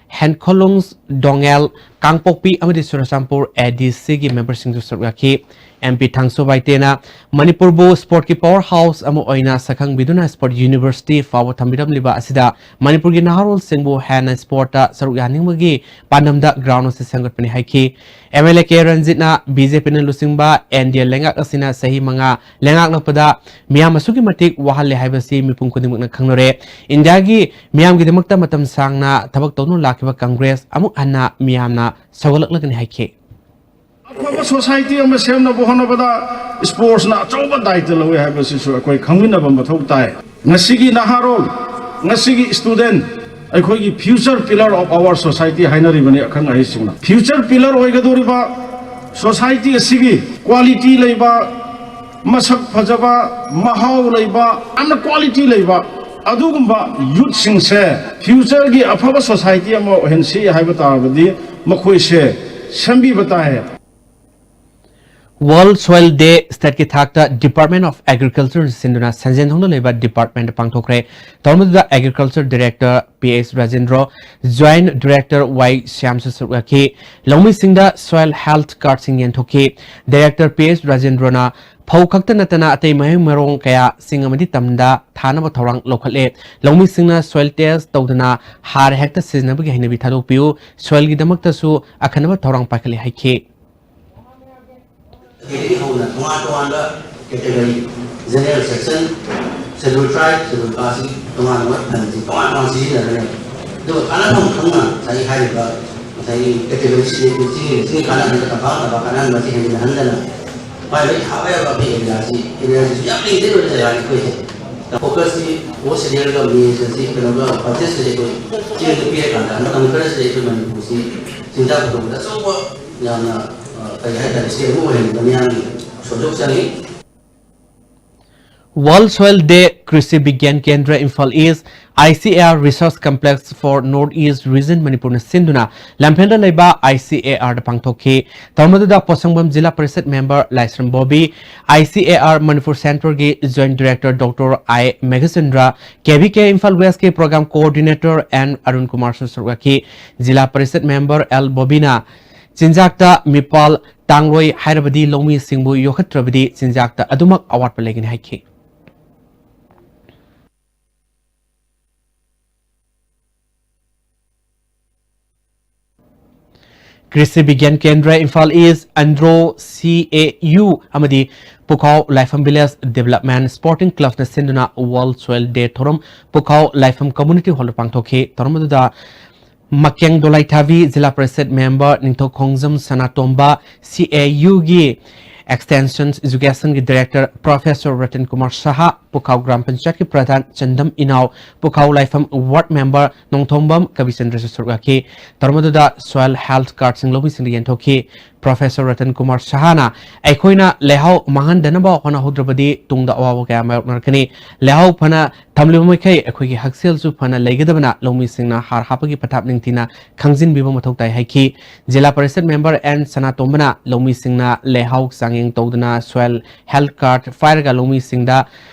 ꯍꯦꯟꯈꯣꯂꯨꯡ, ꯗꯣꯉꯦꯜ, ꯀꯥꯡꯄꯣꯛꯄꯤ ꯑꯃꯗꯤ ꯆꯨꯔꯆꯥꯟꯄꯨꯔ ꯑꯦ ꯗꯤ ꯁꯤꯒꯤ ꯃꯦꯝꯕꯔꯁꯤꯡꯁꯨ ꯁꯔꯨꯛ ꯌꯥꯈꯤ꯫ ꯑꯦꯝ ꯄꯤ ꯊꯥꯡꯁꯨ ꯕꯥꯏꯇꯦꯅ ꯃꯅꯤꯄꯨꯔꯕꯨ ꯁ꯭ꯄꯣꯔꯠꯀꯤ ꯄꯥꯋꯔ ꯍꯥꯎꯁ ꯑꯃ ꯑꯣꯏꯅ ꯁꯛꯈꯪꯕꯤꯗꯨꯅ ꯁ꯭ꯄꯣꯔꯠ ꯌꯨꯅꯤꯚꯔꯁꯤꯇꯤ ꯐꯥꯎꯕ ꯊꯝꯕꯤꯔꯝꯂꯤꯕ ꯑꯁꯤꯗ ꯃꯅꯤꯄꯨꯔꯒꯤ ꯅꯍꯥꯔꯣꯜꯁꯤꯡꯕꯨ ꯍꯦꯟꯅ ꯁ꯭ꯄꯣꯔꯠꯇ ꯁꯔꯨꯛ ꯌꯥꯍꯟꯅꯤꯡꯕꯒꯤ ꯄꯥꯟꯗꯝꯗ ꯒ꯭ꯔꯥꯎꯟ ꯑꯁꯤ ꯁꯦꯝꯒꯠꯄꯅꯤ ꯍꯥꯏꯈꯤ꯫ ꯑꯦꯝ ꯑꯦꯜ ꯑꯦ ꯀꯦ ꯔꯟꯖꯤꯠꯅ ꯕꯤ ꯖꯦ ꯄꯤꯅ ꯂꯨꯆꯤꯡꯕ ꯑꯦꯟ ꯗꯤ ꯑꯦ ꯂꯩꯉꯥꯛ ꯑꯁꯤꯅ ꯆꯍꯤ ꯃꯉꯥ ꯂꯩꯉꯥꯛꯂꯛꯄꯗ ꯃꯤꯌꯥꯝ ꯑꯁꯨꯛꯀꯤ ꯃꯇꯤꯛ ꯋꯥꯍꯜꯂꯦ ꯍꯥꯏꯕꯁꯤ ꯃꯤꯄꯨꯝ ꯈꯨꯗꯤꯡꯃꯛꯅ ꯈꯪꯅꯔꯦ꯫ ꯏꯟꯗꯤꯌꯥꯒꯤ ꯃꯤꯌꯥꯝꯒꯤꯗꯃꯛꯇ ꯃꯇꯝ ꯁꯥꯡꯅ ꯊꯕꯛ ꯇꯧꯗꯨꯅ ꯂꯥꯛꯈꯤꯕ ꯀꯪꯒ꯭ꯔꯦꯁ ꯑꯃꯨꯛ ꯍꯟꯅ ꯃꯤꯌꯥꯝꯅ ꯁꯧꯒꯠꯂꯛꯂꯒꯅꯤ ꯍꯥꯏꯈꯤ꯫ ꯑꯐꯕ ꯁꯣꯁꯥꯏꯇꯤ ꯑꯃ ꯁꯦꯝꯅꯕ ꯍꯣꯠꯅꯕꯗ ꯁ꯭ꯄꯣꯔꯠꯁꯅ ꯑꯆꯧꯕ ꯗꯥꯏꯇ ꯂꯧꯏ ꯍꯥꯏꯕꯁꯤꯁꯨ ꯑꯩꯈꯣꯏ ꯈꯪꯃꯤꯟꯅꯕ ꯃꯊꯧ ꯇꯥꯏ꯫ ꯉꯁꯤꯒꯤ ꯅꯍꯥꯔꯣꯜ, ꯉꯁꯤꯒꯤ ꯁ꯭ꯇꯨꯗꯦꯟꯠ, ꯑꯩꯈꯣꯏꯒꯤ future pillar of our society ꯍꯥꯏꯅꯔꯤꯕꯅꯤ ꯑꯈꯪ ꯑꯍꯩꯁꯤꯡꯅ꯫ Future pillar ꯑꯣꯏꯒꯗꯧꯔꯤꯕ ꯁꯣꯁꯥꯏꯇꯤ ꯑꯁꯤꯒꯤ ꯀ꯭ꯋꯥꯂꯤꯇꯤ ꯂꯩꯕ, ꯃꯁꯛ ꯐꯖꯕ, ꯃꯍꯥꯎ ꯂꯩꯕ, ꯌꯥꯝꯅ ꯀ꯭ꯋꯥꯂꯤꯇꯤ ꯂꯩꯕ ꯑꯗꯨꯒꯨꯝꯕ ꯌꯨꯠꯁꯤꯡꯁꯦ ꯐ꯭ꯌꯨꯆꯔꯒꯤ ꯑꯐꯕ ꯁꯣꯁꯥꯏꯇꯤ ꯑꯃ ꯑꯣꯏꯍꯟꯁꯤ ꯍꯥꯏꯕ ꯇꯥꯔꯕꯗꯤ ꯃꯈꯣꯏꯁꯦ ꯁꯦꯝꯕꯤꯕ ꯇꯥꯏ꯫ ꯋꯥꯔꯜꯗ ꯁꯣꯏꯜ ꯗꯦ ꯁ꯭ꯇꯦꯠꯀꯤ ꯊꯥꯛꯇ ꯗꯤꯄꯥꯔꯠꯃꯦꯟ ꯑꯣꯐ ꯑꯦꯒ꯭ꯔꯤꯀꯜꯆꯔꯅ ꯁꯤꯟꯗꯨꯅ ꯁꯟꯖꯦꯟ ꯊꯣꯡꯗ ꯂꯩꯕ ꯗꯤꯄꯥꯔꯠꯃꯦꯟꯗ ꯄꯥꯡꯊꯣꯛꯈ꯭ꯔꯦ꯫ ꯊꯧꯔꯝ ꯑꯗꯨꯗ agriculture director P S Rajendro, joint director Y ꯁ꯭ꯌꯥꯝꯁꯨ ꯁꯔꯨꯛ ꯌꯥꯈꯤ꯫ ꯂꯧꯃꯤꯁꯤꯡꯗ ꯁꯣꯏꯜ ꯍꯦꯜꯊ ꯀꯥꯔꯗꯁꯤꯡ ꯌꯦꯟꯊꯣꯛꯈꯤ꯫ ꯗꯤꯔꯦꯛꯇꯔ ꯄꯤ ꯑꯦꯁ ꯔꯥꯖꯦꯟꯗ꯭ꯔꯣꯅ ꯐꯧ ꯈꯛꯇ ꯅꯠꯇꯅ ꯑꯇꯩ ꯃꯍꯩ ꯃꯔꯣꯡ ꯀꯌꯥ ꯆꯤꯡ ꯑꯃꯗꯤ ꯇꯝꯗ ꯊꯥꯅꯕ ꯊꯧꯔꯥꯡ ꯂꯧꯈꯠꯂꯦ꯫ ꯂꯧꯃꯤꯁꯤꯡꯅ ꯁꯣꯏꯜ ꯇꯦꯁ ꯇꯧꯗꯨꯅ ꯍꯥꯔ ꯍꯦꯛꯇ ꯁꯤꯖꯤꯟꯅꯕꯒꯤ ꯍꯩꯅꯕꯤ ꯊꯥꯗꯣꯛꯄꯤꯌꯨ, ꯁꯣꯏꯜꯒꯤꯗꯃꯛꯇꯁꯨ ꯑꯈꯟꯅꯕ ꯊꯧꯔꯥꯡ ꯄꯥꯏꯈꯠꯂꯦ ꯍꯥꯏꯈꯤ꯫ ꯁꯤꯗꯒꯤ ꯍꯧꯅ ꯇꯣꯉꯥꯟ ꯇꯣꯉꯥꯟꯕ ꯀꯦꯇꯦꯒꯣꯔꯤ, ꯖꯦꯅꯔꯦꯜ ꯁꯦꯛꯁꯟ, ꯁꯦꯗꯨꯜ ꯇ꯭ꯔꯥꯏꯕ, ꯁꯦꯗꯨꯜ ꯀꯥꯁꯀꯤ ꯇꯣꯉꯥꯟ ꯇꯣꯉꯥꯟꯕ ꯐꯟꯁꯤꯡ ꯇꯣꯉꯥꯟ ꯇꯣꯉꯥꯟ ꯁꯤꯖꯤꯟꯅꯒꯅꯤ꯫ ꯑꯗꯨꯒ ꯀꯥꯟꯅꯐꯝ ꯈꯪꯅ ꯉꯁꯥꯏꯒꯤ ꯍꯥꯏꯔꯤꯕ ꯉꯁꯥꯏꯒꯤ ꯀꯦꯇꯦꯒꯣꯔꯤ ꯁꯤꯗꯒꯤ ꯁꯤꯒꯤ ꯀꯥꯟꯅꯍꯟꯕ ꯇꯝꯄꯥꯛ ꯇꯝꯄꯥꯛ ꯀꯥꯟꯅꯍꯟꯕꯁꯤ ꯍꯦꯟꯖꯤꯟꯍꯟꯗꯅ ꯃꯥꯏ ꯃꯥꯏ ꯊꯥꯕ ꯌꯥꯕ ꯑꯩꯈꯣꯏ ꯑꯦꯔꯤꯌꯥꯁꯤ, ꯑꯦꯔꯤꯌꯥꯁꯤꯁꯨ ꯌꯥꯝ ꯂꯤꯡꯖꯩ ꯑꯣꯏꯅ ꯖꯒꯥꯅꯤ ꯑꯩꯈꯣꯏꯁꯦ꯫ ꯐꯣꯀꯁꯁꯤ ꯐꯣꯔꯠ ꯁꯦꯗꯨꯜꯒ ꯃꯦꯟꯁ ꯑꯁꯤ ꯀꯩꯅꯣꯒ ꯄꯔꯆꯦꯁꯇꯗꯤ ꯑꯩꯈꯣꯏ ꯆꯦꯡꯗ ꯄꯤꯔꯀꯥꯟꯗ ꯑꯃ ꯈꯔꯁꯤꯗꯤ ꯑꯩꯈꯣꯏ ꯃꯅꯤꯄꯨꯔꯁꯤ ꯆꯤꯟꯖꯥꯛ ꯄꯨꯊꯣꯛꯄꯗ ꯑꯆꯧꯕ ꯌꯥꯝꯅ, ꯑ, ꯀꯔꯤ ꯍꯥꯏꯇꯥꯔꯦ, ꯁ꯭ꯇꯦꯠ ꯑꯃ ꯑꯣꯏꯍꯟꯕꯗ ꯃꯤꯌꯥꯝꯒꯤ ꯁꯣꯟꯊꯣꯛ ꯆꯪꯉꯤ꯫ ꯋꯥꯔꯜꯗ ꯁꯣꯏꯜ ꯗꯦ ꯀ꯭ꯔꯤꯁꯤ ꯕꯤꯒ꯭ꯌꯥꯟ ꯀꯦꯟꯗ꯭ꯔ Imphal East, I C A R Research Complex for North East Region ꯃꯅꯤꯄꯨꯔꯅ ꯁꯤꯟꯗꯨꯅ ꯂꯝꯐꯦꯜꯗ ꯂꯩꯕ ꯑꯥꯏ ꯁꯤ ꯑꯦ ꯑꯥꯔꯗ ꯄꯥꯡꯊꯣꯛꯈꯤ꯫ ꯊꯧꯔꯝ ꯑꯗꯨꯗ ꯄꯣꯠꯁꯪꯕꯝ ꯖꯤꯂꯥ parishad member Laishram Bobby, I C A R Manipur ꯁꯦꯟꯇꯔꯒꯤ ꯖꯣꯏꯟꯠ ꯗꯥꯏꯔꯦꯛꯇꯔ ꯗꯣꯛꯇꯔ ꯑꯥꯏ ꯃꯦꯘꯆꯟꯗ꯭ꯔ, ꯀꯦ ꯚꯤ ꯀꯦ ꯏꯝꯐꯥꯜ ꯋꯦꯁꯀꯤ ꯄ꯭ꯔꯣꯒ꯭ꯔꯥꯝ ꯀꯣꯑꯣꯔꯗꯤꯅꯦꯇꯔ ꯑꯦꯟ ꯑꯔꯨꯟ ꯀꯨꯃꯥꯔꯁꯨ ꯁꯔꯨꯛ ꯌꯥꯈꯤ꯫ ꯖꯤꯂꯥ ꯄꯔꯤꯁꯠ ꯃꯦꯝꯕꯔ ꯑꯦꯜ ꯕꯣꯕꯤꯅ ꯆꯤꯟꯖꯥꯛꯇ ꯃꯤꯄꯥꯜ ꯇꯥꯡꯂꯣꯏ ꯍꯥꯏꯔꯕꯗꯤ ꯂꯧꯃꯤꯁꯤꯡꯕꯨ ꯌꯣꯛꯈꯠꯇ꯭ꯔꯕꯗꯤ ꯆꯤꯟꯖꯥꯛꯇ ꯑꯗꯨꯃꯛ ꯑꯋꯥꯠꯄ ꯂꯩꯒꯅꯤ ꯍꯥꯏꯈꯤ꯫ ꯀ꯭ꯔꯤꯁꯤ ꯕꯤꯒ꯭ꯌꯥꯟ ꯀꯦꯟꯗ꯭ꯔ ꯏꯝꯐꯥꯜ ꯏꯁ, ꯑꯟꯗ꯭ꯔꯣ ꯁꯤ ꯑꯦ ꯌꯨ ꯑꯃꯗꯤ ꯄꯨꯈꯥꯎ ꯂꯥꯏꯐꯝ ꯚꯤꯂꯦꯖ ꯗꯤꯕꯦꯂꯞꯃꯦꯟ ꯁ꯭ꯄꯣꯔꯇꯤꯡ ꯀ꯭ꯂꯕꯅ ꯁꯤꯟꯗꯨꯅ ꯋꯥꯔꯜꯗ ꯁꯣꯏꯜ ꯗꯦ ꯊꯧꯔꯝ ꯄꯨꯈꯥꯎ ꯂꯥꯏꯐꯝ ꯀꯝꯃ꯭ꯌꯨꯅꯤꯇꯤ ꯍꯣꯜꯗ ꯄꯥꯡꯊꯣꯛꯈꯤ꯫ ꯊꯧꯔꯝ ꯑꯗꯨꯗ ꯃꯀꯦꯡ ꯗꯣꯂꯥꯏꯊꯥꯕꯤ ꯖꯤꯂꯥ parishad member ꯅꯤꯡꯊꯧꯈꯣꯡꯖꯝ Sanatomba, C A ꯌꯨꯒꯤ ꯑꯦꯛꯁꯇꯦꯟꯁꯟ ꯑꯦꯖꯨꯀꯦꯁꯟꯒꯤ ꯗꯥꯏꯔꯦꯛꯇꯔ ꯄ꯭ꯔꯣꯐꯦꯁꯔ ꯔꯇꯟ ꯀꯨꯃꯥꯔ ꯁꯍꯥ, ꯄꯨꯈꯥꯎ ꯒ꯭ꯔꯥꯝ ꯄꯟꯆꯥꯌꯠꯀꯤ ꯄ꯭ꯔꯙꯥꯟ ꯆꯟꯗꯝ ꯏꯅꯥꯎ, ꯄꯨꯈꯥꯎ ꯂꯥꯏꯐꯝ ꯋꯥꯔꯗ ꯃꯦꯝꯕꯔ ꯅꯣꯡꯊꯣꯝꯕꯝ ꯀꯕꯤꯆꯟꯗ꯭ꯔꯁꯨ ꯁꯔꯨꯛ ꯌꯥꯈꯤ꯫ ꯊꯧꯔꯝ ꯑꯗꯨꯗ ꯁꯣꯏꯜ ꯍꯦꯜꯊ ꯀꯥꯔꯗꯁꯤꯡ ꯂꯧꯃꯤꯁꯤꯡꯗ ꯌꯦꯟꯊꯣꯛꯈꯤ꯫ ꯄ꯭ꯔꯣꯐꯦꯁꯔ ꯔꯇꯟ ꯀꯨꯃꯥꯔ ꯁꯍꯥꯅ, "ꯑꯩꯈꯣꯏꯅ ꯂꯩꯍꯥꯎ ꯃꯥꯡꯍꯟꯗꯅꯕ ꯍꯣꯠꯅꯍꯧꯗ꯭ꯔꯕꯗꯤ ꯇꯨꯡꯗ ꯑꯋꯥꯕ ꯀꯌꯥ ꯃꯥꯌꯣꯛꯅꯔꯛꯀꯅꯤ꯫ ꯂꯩꯍꯥꯎ ꯐꯅ ꯊꯝꯂꯤꯕ ꯃꯈꯩ ꯑꯩꯈꯣꯏꯒꯤ ꯍꯛꯁꯦꯜꯁꯨ ꯐꯅ ꯂꯩꯒꯗꯕꯅ ꯂꯧꯃꯤꯁꯤꯡꯅ ꯍꯥꯔ ꯍꯥꯞꯄꯒꯤ ꯄꯊꯥꯞ ꯅꯤꯡꯊꯤꯅ ꯈꯪꯖꯤꯟꯕꯤꯕ ꯃꯊꯧ ꯇꯥꯏ" ꯍꯥꯏꯈꯤ꯫ ꯖꯤꯂꯥ ꯄꯔꯤꯁꯠ ꯃꯦꯝꯕꯔ ꯑꯦꯟ ꯁꯅꯥꯇꯣꯝꯕꯅ ꯂꯧꯃꯤꯁꯤꯡꯅ ꯂꯩꯍꯥꯎ ꯆꯥꯡꯌꯦꯡ ꯇꯧꯗꯨꯅ ꯁꯣꯏꯜ ꯍꯦꯜꯊ ꯀꯥꯔꯗ ꯄꯥꯏꯔꯒ ꯂꯧꯃꯤꯁꯤꯡꯗ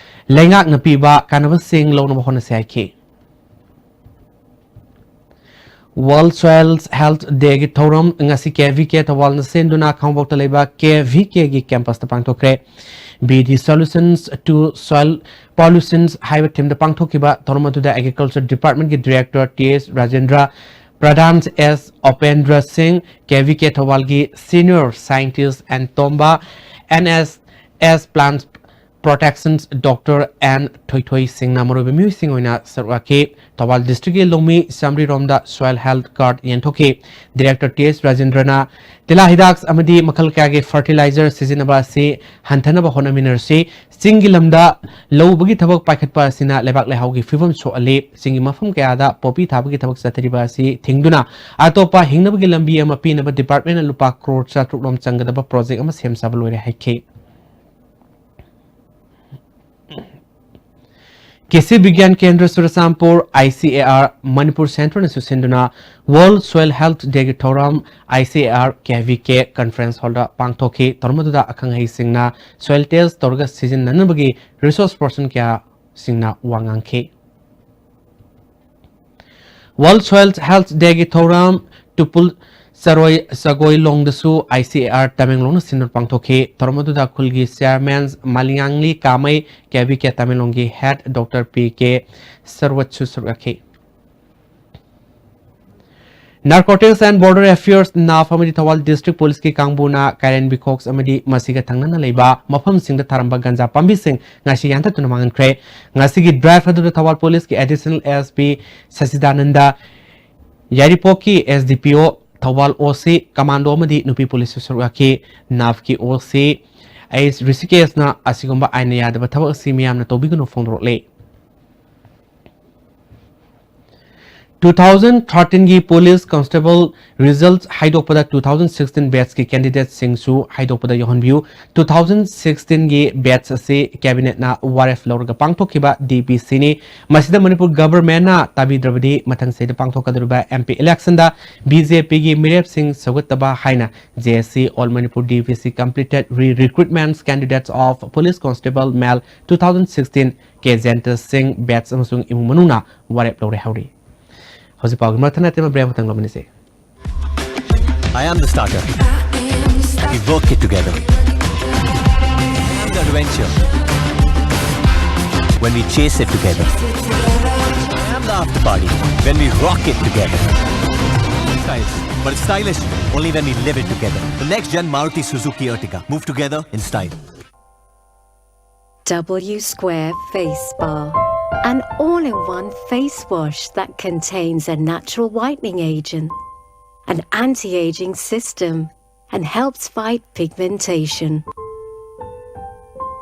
ꯂꯩꯉꯥꯛꯅ ꯄꯤꯕ ꯀꯥꯟꯅꯕꯁꯤꯡ ꯂꯧꯅꯕ ꯍꯣꯠꯅꯁꯤ ꯍꯥꯏꯈꯤ꯫ ꯋꯥꯔꯜꯗ ꯁꯣꯏꯜ ꯍꯦꯜꯊ ꯗꯦꯒꯤ ꯊꯧꯔꯝ ꯉꯁꯤ ꯀꯦ ꯚꯤ ꯀꯦ ꯊꯧꯕꯥꯜꯅ ꯁꯤꯟꯗꯨꯅ ꯈꯥꯉꯕꯣꯛꯇ ꯂꯩꯕ ꯀꯦ V ꯀꯦꯒꯤ ꯀꯦꯝꯄꯁꯇ ꯄꯥꯡꯊꯣꯛꯈ꯭ꯔꯦ꯫ "Be the solutions to soil pollutions" ꯍꯥꯏꯕ ꯊꯤꯝꯗ ꯄꯥꯡꯊꯣꯛꯈꯤꯕ ꯊꯧꯔꯝ ꯑꯗꯨꯗ ꯑꯦꯒ꯭ꯔꯤꯀꯜꯆꯔ ꯗꯤꯄꯥꯔꯠꯃꯦꯟꯠꯀꯤ director T S Rajendra, pradhan S Upendra Singh, K V K ꯊꯧꯕꯥꯜꯒꯤ senior scientist N Tomba, N S S plant protection doctor N Thoithoi ꯁꯤꯡꯅ ꯃꯔꯨꯑꯣꯏꯕ ꯃꯤꯑꯣꯏꯁꯤꯡ ꯑꯣꯏꯅ ꯁꯔꯨꯛ ꯌꯥꯈꯤ꯫ ꯊꯧꯕꯥꯜ ꯗꯤꯁꯇ꯭ꯔꯤꯛꯀꯤ ꯂꯧꯃꯤ ꯆꯥꯃꯔꯤ ꯔꯣꯝꯗ ꯁꯣꯏꯜ ꯍꯦꯜꯊ ꯀꯥꯔꯗ ꯌꯦꯟꯊꯣꯛꯈꯤ꯫ ꯗꯥꯏꯔꯦꯛꯇꯔ ꯇꯤ ꯑꯦꯁ ꯔꯥꯖꯦꯟꯗ꯭ꯔꯅ ꯇꯤꯜꯍꯥ ꯍꯤꯗꯥꯛ ꯑꯃꯗꯤ ꯃꯈꯜ ꯀꯌꯥꯒꯤ ꯐꯔꯇꯤꯂꯥꯏꯖꯔ ꯁꯤꯖꯤꯟꯅꯕ ꯑꯁꯤ ꯍꯟꯊꯅꯕ ꯍꯣꯠꯅꯃꯤꯟꯅꯔꯁꯤ꯫ ꯆꯤꯡꯒꯤ ꯂꯝꯗ ꯂꯧ ꯎꯕꯒꯤ ꯊꯕꯛ ꯄꯥꯏꯈꯠꯄ ꯑꯁꯤꯅ ꯂꯩꯕꯥꯛ ꯂꯩꯍꯥꯎꯒꯤ ꯐꯤꯕꯝ ꯁꯣꯛꯍꯜꯂꯤ꯫ ꯆꯤꯡꯒꯤ ꯃꯐꯝ ꯀꯌꯥꯗ ꯄꯣꯄꯤ ꯊꯥꯕꯒꯤ ꯊꯕꯛ ꯆꯠꯊꯔꯤꯕ ꯑꯁꯤ ꯊꯤꯡꯗꯨꯅ ꯑꯇꯣꯞꯄ ꯍꯤꯡꯅꯕꯒꯤ ꯂꯝꯕꯤ ꯑꯃ ꯄꯤꯅꯕ ꯗꯤꯄꯥꯔꯠꯃꯦꯟꯠꯅ ꯂꯨꯄꯥ ꯀ꯭ꯔꯣꯔ ꯆꯥꯇ꯭ꯔꯨꯛ ꯔꯣꯝ ꯆꯪꯒꯗꯕ ꯄ꯭ꯔꯣꯖꯦꯛ ꯑꯃ ꯁꯦꯝ ꯁꯥꯕ ꯂꯣꯏꯔꯦ ꯍꯥꯏꯈꯤ꯫ ꯀ꯭ꯔꯤꯁꯤ ꯕꯤꯒ꯭ꯌꯥꯟ ꯀꯦꯟꯗ꯭ꯔ Churachandpur, I C A R, Manipur ꯁꯦꯟꯇꯔꯅꯁꯨ ꯁꯤꯟꯗꯨꯅ World Soil Health Day ꯒꯤ ꯊꯧꯔꯝ I C A R K V K Conference Hall ꯗ ꯄꯥꯡꯊꯣꯛꯈꯤ꯫ ꯊꯧꯔꯝ ꯑꯗꯨꯗ ꯑꯈꯪ ꯑꯍꯩꯁꯤꯡꯅ soil test ꯇꯧꯔꯒ ꯁꯤꯖꯤꯟꯅꯅꯕꯒꯤ resource person ꯀꯌꯥꯁꯤꯡꯅ ꯋꯥ ꯉꯥꯡꯈꯤ꯫ World Soil Health Day ꯒꯤ ꯊꯧꯔꯝ ꯇꯨꯄꯨꯜ ꯆꯔꯣꯏ ꯁꯒꯣꯏꯂꯣꯡꯗꯁꯨ I C A R ꯇꯃꯦꯡꯂꯣꯡꯅ ꯁꯤꯟꯗꯨꯅ ꯄꯥꯡꯊꯣꯛꯈꯤ꯫ ꯊꯧꯔꯝ ꯑꯗꯨꯗ ꯈꯨꯜꯒꯤ chairman ꯃꯥꯂꯤꯉꯥꯡꯂꯤ ꯀꯥꯃꯩ, K V K ꯇꯃꯦꯡꯂꯣꯡꯒꯤ head Doctor Pꯀꯦ ꯁꯔꯋꯠꯁꯨ ꯁꯔꯨꯛ ꯌꯥꯈꯤ꯫ Narcotics and Border Affairs, NAF, ꯑꯃꯗꯤ ꯊꯧꯕꯥꯜ District Police ꯀꯤ ꯀꯥꯡꯕꯨꯅ ꯀꯥꯏꯔꯦꯟꯕꯤ ꯈꯣꯛꯁ ꯑꯃꯗꯤ ꯃꯁꯤꯒ ꯊꯪꯅꯅ ꯂꯩꯕ ꯃꯐꯝꯁꯤꯡꯗ ꯊꯥꯔꯝꯕ ꯒꯟꯖꯥ ꯄꯥꯝꯕꯤꯁꯤꯡ ꯉꯁꯤ ꯌꯥꯟꯊꯠꯇꯨꯅ ꯃꯥꯡꯍꯟꯈ꯭ꯔꯦ꯫ ꯉꯁꯤꯒꯤ drive ꯑꯗꯨꯗ ꯊꯧꯕꯥꯜ Police ꯀꯤ Additional S P ꯁꯆꯤꯗꯥꯅꯟꯗ, ꯌꯥꯏꯔꯤꯄꯣꯛꯀꯤ S D P O, Thoubal O C, commando ꯑꯃꯗꯤ ꯅꯨꯄꯤ ꯄꯨꯂꯤꯁꯁꯨ ꯁꯔꯨꯛ ꯌꯥꯈꯤ꯫ NAF ꯀꯤ O C H ꯔꯤꯁꯤꯀꯦꯁꯅ ꯑꯁꯤꯒꯨꯝꯕ ꯑꯥꯏꯟꯅ ꯌꯥꯗꯕ ꯊꯕꯛ ꯑꯁꯤ ꯃꯤꯌꯥꯝꯅ ꯇꯧꯕꯤꯒꯅꯨ ꯐꯣꯡꯗꯣꯔꯛꯂꯦ꯫ Two thousand thirteen ꯒꯤ Police Constable result ꯍꯥꯏꯗꯣꯛꯄꯗ two thousand sixteen batch ꯀꯤ candidate ꯁꯤꯡꯁꯨ ꯍꯥꯏꯗꯣꯛꯄꯗ ꯌꯥꯎꯍꯟꯕꯤꯌꯨ꯫ Two thousand sixteen ꯒꯤ batch ꯑꯁꯤ cabinet ꯅ ꯋꯥꯔꯦꯞ ꯂꯧꯔꯒ ꯄꯥꯡꯊꯣꯛꯈꯤꯕ D P C ꯅꯤ꯫ ꯃꯁꯤꯗ ꯃꯅꯤꯄꯨꯔ government ꯅ ꯇꯥꯕꯤꯗ꯭ꯔꯕꯗꯤ ꯃꯊꯪ ꯆꯍꯤꯗ ꯄꯥꯡꯊꯣꯛꯀꯗꯧꯔꯤꯕ M P election ꯗ B J P ꯒꯤ ꯃꯤꯔꯦꯞꯁꯤꯡ ꯁꯧꯒꯠꯇꯕ ꯍꯥꯏꯅ J S C, All Manipur D P C Completed Re-Recruitment Candidates of Police Constable Male two thousand sixteen, K ꯖꯌꯟꯇ ꯁꯤꯡ batch ꯑꯃꯁꯨꯡ ꯏꯃꯨꯡ ꯃꯅꯨꯡꯅ ꯋꯥꯔꯦꯞ ꯂꯧꯔꯦ ꯍꯥꯎꯔꯤ꯫ ꯍꯧꯖꯤꯛ ꯄꯥꯎꯒꯤ ꯃꯔꯛ ꯊꯠꯅ ꯇꯦꯝꯕ break ꯑꯃꯇꯪ ꯂꯧꯃꯤꯟꯅꯁꯤ꯫ I am the starter. We work it together. I am the adventure. When we chase it together. I am the after party. When we rock it together. Styles, but it's stylish only when we live it together. The next gen Maruti Suzuki Ertiga. Move together in style. W Square Face Bar. An all in one face wash that contains a natural whitening agent, an anti aging system, and helps fight pigmentation.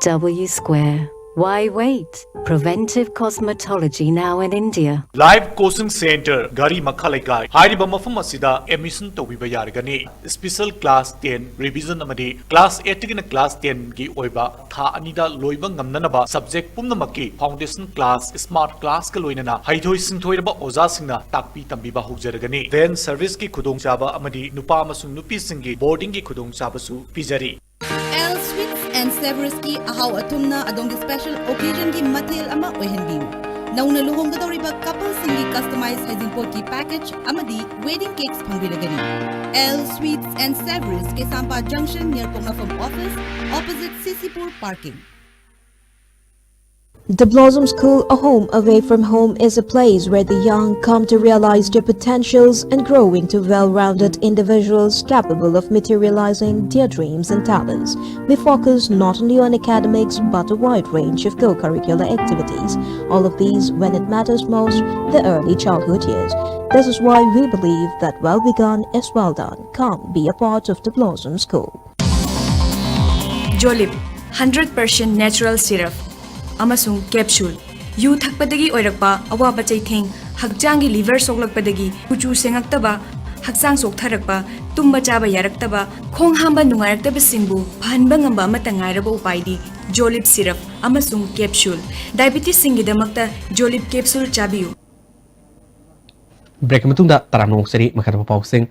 W Square. Why wait? Preventive cosmetology now in India. Live Coaching Center, ꯘꯔꯤ ꯃꯈꯥ ꯂꯩꯀꯥꯏ꯫ ꯍꯥꯏꯔꯤꯕ ꯃꯐꯝ ꯑꯁꯤꯗ admission ꯇꯧꯕꯤꯕ ꯌꯥꯔꯒꯅꯤ꯫ Special class ten revision ꯑꯃꯗꯤ class eight ꯇꯒꯤꯅ class ten ꯒꯤ ꯑꯣꯏꯕ ꯊꯥ ꯑꯅꯤꯗ ꯂꯣꯏꯕ ꯉꯝꯅꯅꯕ subject ꯄꯨꯝꯅꯃꯛꯀꯤ foundation class, smart class ꯀ ꯂꯣꯏꯅꯅ ꯍꯩꯊꯣꯏ ꯁꯤꯡꯊꯣꯏꯔꯕ ꯑꯣꯖꯥꯁꯤꯡꯅ ꯇꯥꯛꯄꯤ ꯇꯝꯕꯤꯕ ꯍꯧꯖꯔꯒꯅꯤ꯫ Van service ꯀꯤ ꯈꯨꯗꯣꯡꯆꯥꯕ ꯑꯃꯗꯤ ꯅꯨꯄꯥ ꯑꯃꯁꯨꯡ ꯅꯨꯄꯤꯁꯤꯡꯒꯤ boarding ꯒꯤ ꯈꯨꯗꯣꯡꯆꯥꯕꯁꯨ ꯄꯤꯖꯔꯤ꯫ L Sweets and Savories ꯀꯤ ꯑꯍꯥꯎ ꯑꯊꯨꯝꯅ ꯑꯗꯣꯝꯒꯤ special occasion ꯒꯤ ꯃꯊꯦꯜ ꯑꯃ ꯑꯣꯏꯍꯟꯕꯤꯌꯨ꯫ ꯅꯧꯅ ꯂꯨꯍꯣꯡꯒꯗꯧꯔꯤꯕ couple ꯁꯤꯡꯒꯤ customize ꯍꯩꯖꯤꯡꯄꯣꯠꯀꯤ package ꯑꯃꯗꯤ wedding cakes ꯐꯪꯕꯤꯔꯒꯅꯤ꯫ L Sweets and Savories, Kesampa Junction, near ꯄꯣꯛꯅꯐꯝ office, opposite C C Pur parking. The Blossom School, a home away from home, is a place where the young come to realize their potentials and grow into well-rounded individuals capable of materializing their dreams and talents. We focus not only on academics but a wide range of co-curricular activities. All of these when it matters most, the early childhood years. This is why we believe that well begun is well done. Come be a part of the Blossom School. Jolib, hundred percent natural syrup ꯑꯃꯁꯨꯡ capsule꯫ U ꯊꯛꯄꯗꯒꯤ ꯑꯣꯏꯔꯛꯄ ꯑꯋꯥꯕ ꯆꯩꯊꯦꯡ, ꯍꯛꯆꯥꯡꯒꯤ liver ꯁꯣꯛꯂꯛꯄꯗꯒꯤ ꯀꯨꯆꯨ ꯁꯦꯡꯉꯛꯇꯕ, ꯍꯛꯆꯥꯡ ꯆꯣꯛꯊꯔꯛꯄ, ꯇꯨꯝꯕ ꯆꯥꯕ ꯌꯥꯔꯛꯇꯕ, ꯈꯣꯡ ꯍꯥꯝꯕ ꯅꯨꯡꯉꯥꯏꯔꯛꯇꯕꯁꯤꯡꯕꯨ ꯐꯍꯟꯕ ꯉꯝꯕ ꯑꯃꯠꯇ ꯉꯥꯏꯔꯕ ꯎꯄꯥꯏꯗꯤ Jolib syrup ꯑꯃꯁꯨꯡ capsule꯫ Diabetes ꯁꯤꯡꯒꯤꯗꯃꯛꯇ Jolib capsule ꯆꯥꯕꯤꯌꯨ꯫ Break ꯃꯇꯨꯡꯗ ꯇꯔꯥꯝꯅ ꯑꯣꯛꯆꯔꯤ꯫ ꯃꯈꯥ ꯇꯥꯕ ꯄꯥꯎꯁꯤꯡ꯫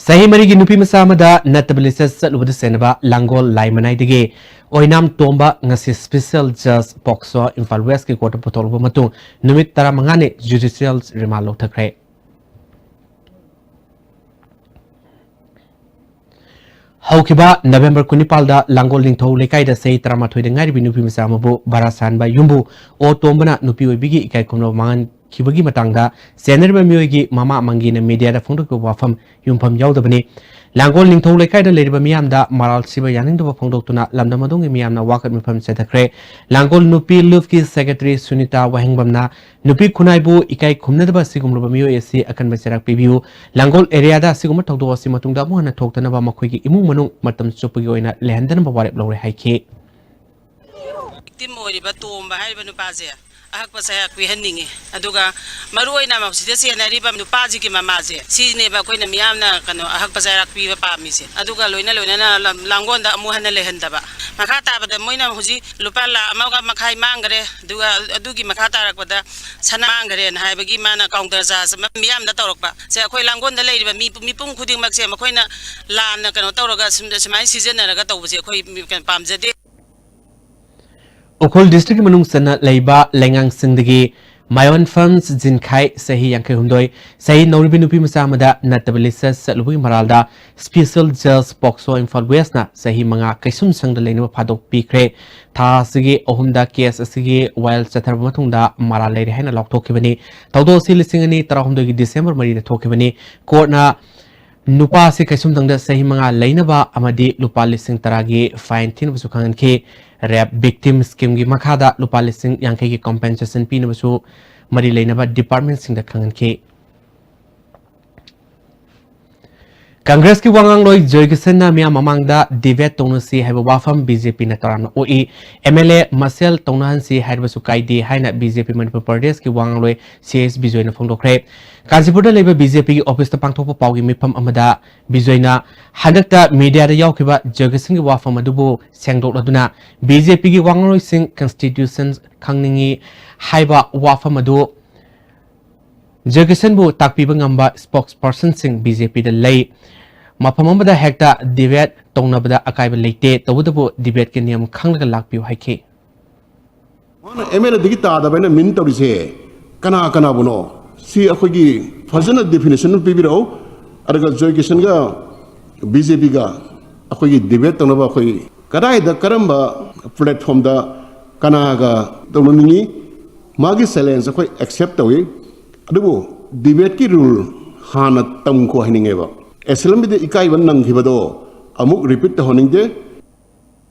ꯆꯍꯤ ꯃꯔꯤꯒꯤ ꯅꯨꯄꯤ ꯃꯆꯥ ꯑꯃꯗ ꯅꯠꯇꯕ ꯂꯤꯆꯠ ꯆꯠꯂꯨꯕꯗ ꯆꯩꯅꯕ ꯂꯥꯡꯒꯣꯜ ꯂꯥꯏꯃꯅꯥꯏꯗꯒꯤ ꯑꯣꯏꯅꯥꯝ ꯇꯣꯝꯕ ꯉꯁꯤ special judge POCSO Imphal West ꯀꯤ court ꯇ ꯄꯨꯊꯣꯛꯂꯕ ꯃꯇꯨꯡ ꯅꯨꯃꯤꯠ ꯇꯔꯥꯃꯉꯥꯅꯤ judicial remand ꯂꯧꯊꯈ꯭ꯔꯦ꯫ ꯍꯧꯈꯤꯕ November ꯀꯨꯟꯅꯤꯄꯥꯜꯗ ꯂꯥꯡꯒꯣꯜ ꯅꯤꯡꯊꯧ ꯂꯩꯀꯥꯏꯗ ꯆꯍꯤ ꯇꯔꯥꯃꯥꯊꯣꯏꯗ ꯉꯥꯏꯔꯤꯕꯤ ꯅꯨꯄꯤ ꯃꯆꯥ ꯑꯃꯕꯨ ꯚꯔꯥ ꯁꯥꯟꯕ ꯌꯨꯝꯕꯨ ꯑꯣ ꯇꯣꯝꯕꯅ ꯅꯨꯄꯤ ꯑꯣꯏꯕꯤꯒꯤ ꯏꯀꯥꯏ ꯈꯨꯝꯅꯕ ꯃꯥꯡꯍꯟꯈꯤꯕꯒꯤ ꯃꯇꯥꯡꯗ ꯆꯦꯟꯅꯔꯤꯕ ꯃꯤꯑꯣꯏꯒꯤ ꯃꯃꯥ ꯑꯃ ꯒꯤꯅ media ꯗ ꯐꯣꯡꯗꯣꯛꯈꯤꯕ ꯋꯥꯐꯝ ꯌꯨꯝꯐꯝ ꯌꯥꯎꯗꯕꯅꯤ꯫ ꯂꯥꯡꯒꯣꯜ ꯅꯤꯡꯊꯧ ꯂꯩꯀꯥꯏꯗ ꯂꯩꯔꯤꯕ ꯃꯤꯌꯥꯝꯗ ꯃꯔꯥꯜ ꯁꯤꯕ ꯌꯥꯅꯤꯡꯗꯕ ꯐꯣꯡꯗꯣꯛꯇꯨꯅ ꯂꯝꯗꯝ ꯑꯗꯨꯒꯤ ꯃꯤꯌꯥꯝꯅ ꯋꯥꯀꯠ ꯃꯤꯐꯝ ꯆꯠꯊꯈ꯭ꯔꯦ꯫ ꯂꯥꯡꯒꯣꯜ ꯅꯨꯄꯤ ꯂꯨꯞꯀꯤ secretary ꯁꯨꯅꯤꯇꯥ ꯋꯥꯍꯦꯡꯕꯝꯅ ꯅꯨꯄꯤ ꯈꯨꯟꯅꯥꯏꯕꯨ ꯏꯀꯥꯏ ꯈꯨꯝꯅꯗꯕ ꯑꯁꯤꯒꯨꯝꯂꯕ ꯃꯤꯑꯣꯏ ꯑꯁꯤ ꯑꯀꯟꯕ ꯆꯩꯔꯥꯛ ꯄꯤꯕꯤꯌꯨ꯫ ꯂꯥꯡꯒꯣꯜ area ꯗ ꯑꯁꯤꯒꯨꯝꯕ ꯊꯧꯗꯣꯛ ꯑꯁꯤ ꯃꯇꯨꯡꯗ ꯑꯃꯨꯛ ꯍꯟꯅ ꯊꯣꯛꯇꯅꯕ ꯃꯈꯣꯏꯒꯤ ꯏꯃꯨꯡ ꯃꯅꯨꯡ ꯃꯇꯝ ꯆꯨꯞꯄꯒꯤ ꯑꯣꯏꯅ ꯂꯩꯍꯟꯗꯅꯕ ꯋꯥꯔꯦꯞ ꯂꯧꯔꯦ ꯍꯥꯏꯈꯤ꯫ ꯇꯤꯝ ꯑꯣꯏꯔꯤꯕ ꯇꯣꯝꯕ ꯍꯥꯏꯔꯤꯕ ꯅꯨꯄꯥꯁꯦ ꯑꯍꯛꯄ ꯆꯩꯔꯥꯛ ꯄꯤꯍꯟꯅꯤꯡꯉꯤ꯫ ꯑꯗꯨꯒ ꯃꯔꯨ ꯑꯣꯏꯅ ꯃꯁꯤꯗ ꯆꯦꯟꯅꯔꯤꯕ ꯅꯨꯄꯥꯁꯤꯒꯤ ꯃꯃꯥꯁꯦ, ꯁꯤꯅꯦꯕ ꯑꯩꯈꯣꯏꯅ ꯃꯤꯌꯥꯝꯅ ꯀꯩꯅꯣ ꯑꯍꯛꯄ ꯆꯩꯔꯥꯛ ꯄꯤꯕ ꯄꯥꯝꯃꯤꯁꯦ꯫ ꯑꯗꯨꯒ ꯂꯣꯏꯅ ꯂꯣꯏꯅꯅ ꯂꯝ-, ꯂꯥꯡꯒꯣꯜꯗ ꯑꯃꯨꯛ ꯍꯟꯅ ꯂꯩꯍꯟꯗꯕ꯫ ꯃꯈꯥ ꯇꯥꯕꯗ ꯃꯣꯏꯅ ꯍꯧꯖꯤꯛ ꯂꯨꯄꯥ ꯂꯥꯈ ꯑꯃꯒ ꯃꯈꯥꯏ ꯃꯥꯡꯈ꯭ꯔꯦ꯫ ꯑꯗꯨꯒ ꯑꯗꯨꯒꯤ ꯃꯈꯥ ꯇꯥꯔꯛꯄꯗ ꯁꯅꯥ ꯃꯥꯡꯈ꯭ꯔꯦꯅ ꯍꯥꯏꯕꯒꯤ ꯃꯥꯅ ꯀꯥꯎꯟꯇꯔ ꯆꯥꯔꯖ ꯑꯃ ꯃꯤꯌꯥꯝꯗ ꯇꯧꯔꯛꯄ꯫ ꯁꯦ, ꯑꯩꯈꯣꯏ ꯂꯥꯡꯒꯣꯜꯗ ꯂꯩꯔꯤꯕ ꯃꯤ, ꯃꯤꯄꯨꯝ ꯈꯨꯗꯤꯡꯃꯛꯁꯦ ꯃꯈꯣꯏꯅ ꯂꯥꯟꯅ ꯀꯩꯅꯣ ꯇꯧꯔꯒ ꯁꯨꯝ-, ꯁꯨꯃꯥꯏꯅ ꯁꯤꯖꯤꯟꯅꯔꯒ ꯇꯧꯕꯁꯦ ꯑꯩꯈꯣꯏ ꯃꯤ-, ꯀꯩꯅꯣ ꯄꯥꯝꯖꯗꯦ꯫ ꯎꯈ꯭ꯔꯨꯜ ꯗꯤꯁꯇ꯭ꯔꯤꯛꯀꯤ ꯃꯅꯨꯡ ꯆꯟꯅ ꯂꯩꯕ ꯂꯩꯉꯥꯡꯁꯤꯡꯗꯒꯤ ꯃꯥꯏꯑꯣꯟꯐꯝ ꯖꯤꯟꯈꯥꯏ, ꯆꯍꯤ ꯌꯥꯡꯈꯩ ꯍꯨꯝꯗꯣꯏ, ꯆꯍꯤ ꯅꯧꯔꯤꯕꯤ ꯅꯨꯄꯤ ꯃꯆꯥ ꯑꯃꯗ ꯅꯠꯇꯕ ꯂꯤꯆꯠ ꯆꯠꯂꯨꯕꯒꯤ ꯃꯔꯥꯜꯗ ꯁ꯭ꯄꯦꯁꯦꯜ ꯖꯖ ꯄꯣꯛꯁꯣ ꯏꯝꯐꯥꯜ ꯋꯦꯁꯅ ꯆꯍꯤ ꯃꯉꯥ ꯀꯩꯁꯨꯝꯁꯪꯗ ꯂꯩꯅꯕ ꯐꯥꯗꯣꯛ ꯄꯤꯈ꯭ꯔꯦ꯫ ꯊꯥ ꯑꯁꯤꯒꯤ ꯑꯍꯨꯝꯗ ꯀꯦꯁ ꯑꯁꯤꯒꯤ ꯋꯥꯌꯦꯜ ꯆꯠꯊꯔꯕ ꯃꯇꯨꯡꯗ ꯃꯔꯥꯜ ꯂꯩꯔꯦ ꯍꯥꯏꯅ ꯂꯥꯎꯊꯣꯛꯈꯤꯕꯅꯤ꯫ ꯊꯧꯗꯣꯛ ꯑꯁꯤ ꯂꯤꯁꯤꯡ ꯑꯅꯤ ꯇꯔꯥꯍꯨꯝꯗꯣꯏꯒꯤ ꯗꯤꯁꯦꯝꯕꯔ ꯃꯔꯤꯗ ꯊꯣꯛꯈꯤꯕꯅꯤ꯫ ꯀꯣꯔꯠꯅ ꯅꯨꯄꯥ ꯑꯁꯤ ꯀꯩꯁꯨꯝꯗꯪꯗ ꯆꯍꯤ ꯃꯉꯥ ꯂꯩꯅꯕ ꯑꯃꯗꯤ ꯂꯨꯄꯥ ꯂꯤꯁꯤꯡ ꯇꯔꯥꯒꯤ ꯐꯥꯏꯟ ꯊꯤꯅꯕꯁꯨ ꯈꯪꯍꯟꯈꯤ꯫ ꯔꯦꯞ ꯚꯤꯛꯇꯤꯝ ꯁ꯭ꯀꯤꯝꯒꯤ ꯃꯈꯥꯗ ꯂꯨꯄꯥ ꯂꯤꯁꯤꯡ ꯌꯥꯡꯈꯩꯒꯤ ꯀꯣꯝꯄꯦꯟꯁꯦꯁꯟ ꯄꯤꯅꯕꯁꯨ ꯃꯔꯤ ꯂꯩꯅꯕ ꯗꯤꯄꯥꯔꯠꯃꯦꯟꯁꯤꯡꯗ ꯈꯪꯍꯟꯈꯤ꯫ ꯀꯪꯒ꯭ꯔꯦꯁꯀꯤ ꯋꯥꯉꯥꯡꯂꯣꯏ ꯖꯣꯏꯀꯤꯁꯟꯅ ꯃꯤꯌꯥꯝ ꯃꯃꯥꯡꯗ ꯗꯤꯕꯦꯠ ꯇꯧꯅꯁꯤ ꯍꯥꯏꯕ ꯋꯥꯐꯝ ꯕꯤ ꯖꯦ ꯄꯤꯅ ꯇꯔꯥꯝꯅ ꯑꯣꯛꯏ꯫ ꯑꯦꯝ ꯑꯦꯜ ꯑꯦ ꯃꯁꯦꯜ ꯇꯧꯅꯍꯟꯁꯤ ꯍꯥꯏꯔꯕꯁꯨ ꯀꯥꯏꯗꯦ ꯍꯥꯏꯅ ꯕꯤ ꯖꯦ ꯄꯤ ꯃꯅꯤꯄꯨꯔ ꯄ꯭ꯔꯗꯦꯁꯀꯤ ꯋꯥꯉꯥꯡꯂꯣꯏ ꯁꯤ ꯑꯦꯁ ꯕꯤꯖꯣꯏꯅ ꯐꯣꯡꯗꯣꯛꯈ꯭ꯔꯦ꯫ ꯀꯥꯟꯆꯤꯄꯨꯔꯗ ꯂꯩꯕ ꯕꯤ ꯖꯦ ꯄꯤꯒꯤ ꯑꯣꯐꯤꯁꯇ ꯄꯥꯡꯊꯣꯛꯄ ꯄꯥꯎꯒꯤ ꯃꯤꯐꯝ ꯑꯃꯗ ꯕꯤꯖꯣꯏꯅ ꯍꯟꯗꯛꯇ ꯃꯤꯗꯤꯌꯥꯗ ꯌꯥꯎꯈꯤꯕ ꯖꯣꯏꯀꯤꯁꯟꯒꯤ ꯋꯥꯐꯝ ꯑꯗꯨꯕꯨ ꯁꯦꯡꯗꯣꯛꯂꯗꯨꯅ ꯕꯤ ꯖꯦ ꯄꯤꯒꯤ ꯋꯥꯉꯥꯡꯂꯣꯏꯁꯤꯡ ꯀꯟꯁꯇꯤꯇ꯭ꯌꯨꯁꯟ ꯈꯪꯅꯤꯡꯏ ꯍꯥꯏꯕ ꯋꯥꯐꯝ ꯑꯗꯨ ꯖꯣꯏꯀꯤꯁꯟꯕꯨ ꯇꯥꯛꯄꯤꯕ ꯉꯝꯕ ꯁ꯭ꯄꯣꯛꯁ ꯄꯔꯁꯟꯁꯤꯡ ꯕꯤ ꯖꯦ ꯄꯤꯗ ꯂꯩ꯫ ꯃꯐꯝ ꯑꯃꯗ ꯍꯦꯛꯇ ꯗꯤꯕꯦꯠ ꯇꯧꯅꯕꯗ ꯑꯀꯥꯏꯕ ꯂꯩꯇꯦ, ꯇꯧꯕꯇꯕꯨ ꯗꯤꯕꯦꯠꯀꯤ ꯅꯤꯌꯝ ꯈꯪꯂꯒ ꯂꯥꯛꯄꯤꯌꯨ ꯍꯥꯏꯈꯤ꯫ ꯃꯥꯅ ꯑꯦꯝ ꯑꯦꯜ ꯑꯦꯗꯒꯤ ꯇꯥꯗꯕ ꯍꯥꯏꯅ ꯃꯤꯟ ꯇꯧꯔꯤꯁꯦ ꯀꯅꯥ ꯀꯅꯥꯕꯨꯅꯣ? ꯁꯤ ꯑꯩꯈꯣꯏꯒꯤ ꯐꯖꯅ ꯗꯤꯐꯤꯅꯤꯁꯟ ꯑꯃ ꯄꯤꯕꯤꯔꯛꯎ꯫ ꯑꯗꯨꯒ ꯖꯣꯏ ꯀꯤꯁꯟꯒ ꯕꯤ ꯖꯦ ꯄꯤꯒ ꯑꯩꯈꯣꯏꯒꯤ ꯗꯤꯕꯦꯠ ꯇꯧꯅꯕ ꯑꯩꯈꯣꯏ ꯀꯗꯥꯏꯗ, ꯀꯔꯝꯕ ꯄ꯭ꯂꯦꯠꯐꯣꯝꯗ ꯀꯅꯥꯒ ꯇꯧꯅꯅꯤꯡꯉꯤ? ꯃꯥꯒꯤ ꯆꯦꯂꯦꯟꯖ ꯑꯩꯈꯣꯏ ꯑꯦꯛꯁꯦꯞ ꯇꯧꯏ꯫ ꯑꯗꯨꯕꯨ ꯗꯤꯕꯦꯠꯀꯤ ꯔꯨꯜ ꯍꯥꯟꯅ ꯇꯝꯈꯣ ꯍꯥꯏꯅꯤꯡꯉꯦꯕ꯫ ꯑꯦꯁꯦꯝꯕ꯭ꯂꯤꯗ ꯏꯀꯥꯏꯕ ꯅꯪꯈꯤꯕꯗꯣ ꯑꯃꯨꯛ ꯔꯤꯄꯤꯠ ꯇꯧꯍꯟꯅꯤꯡꯗꯦ꯫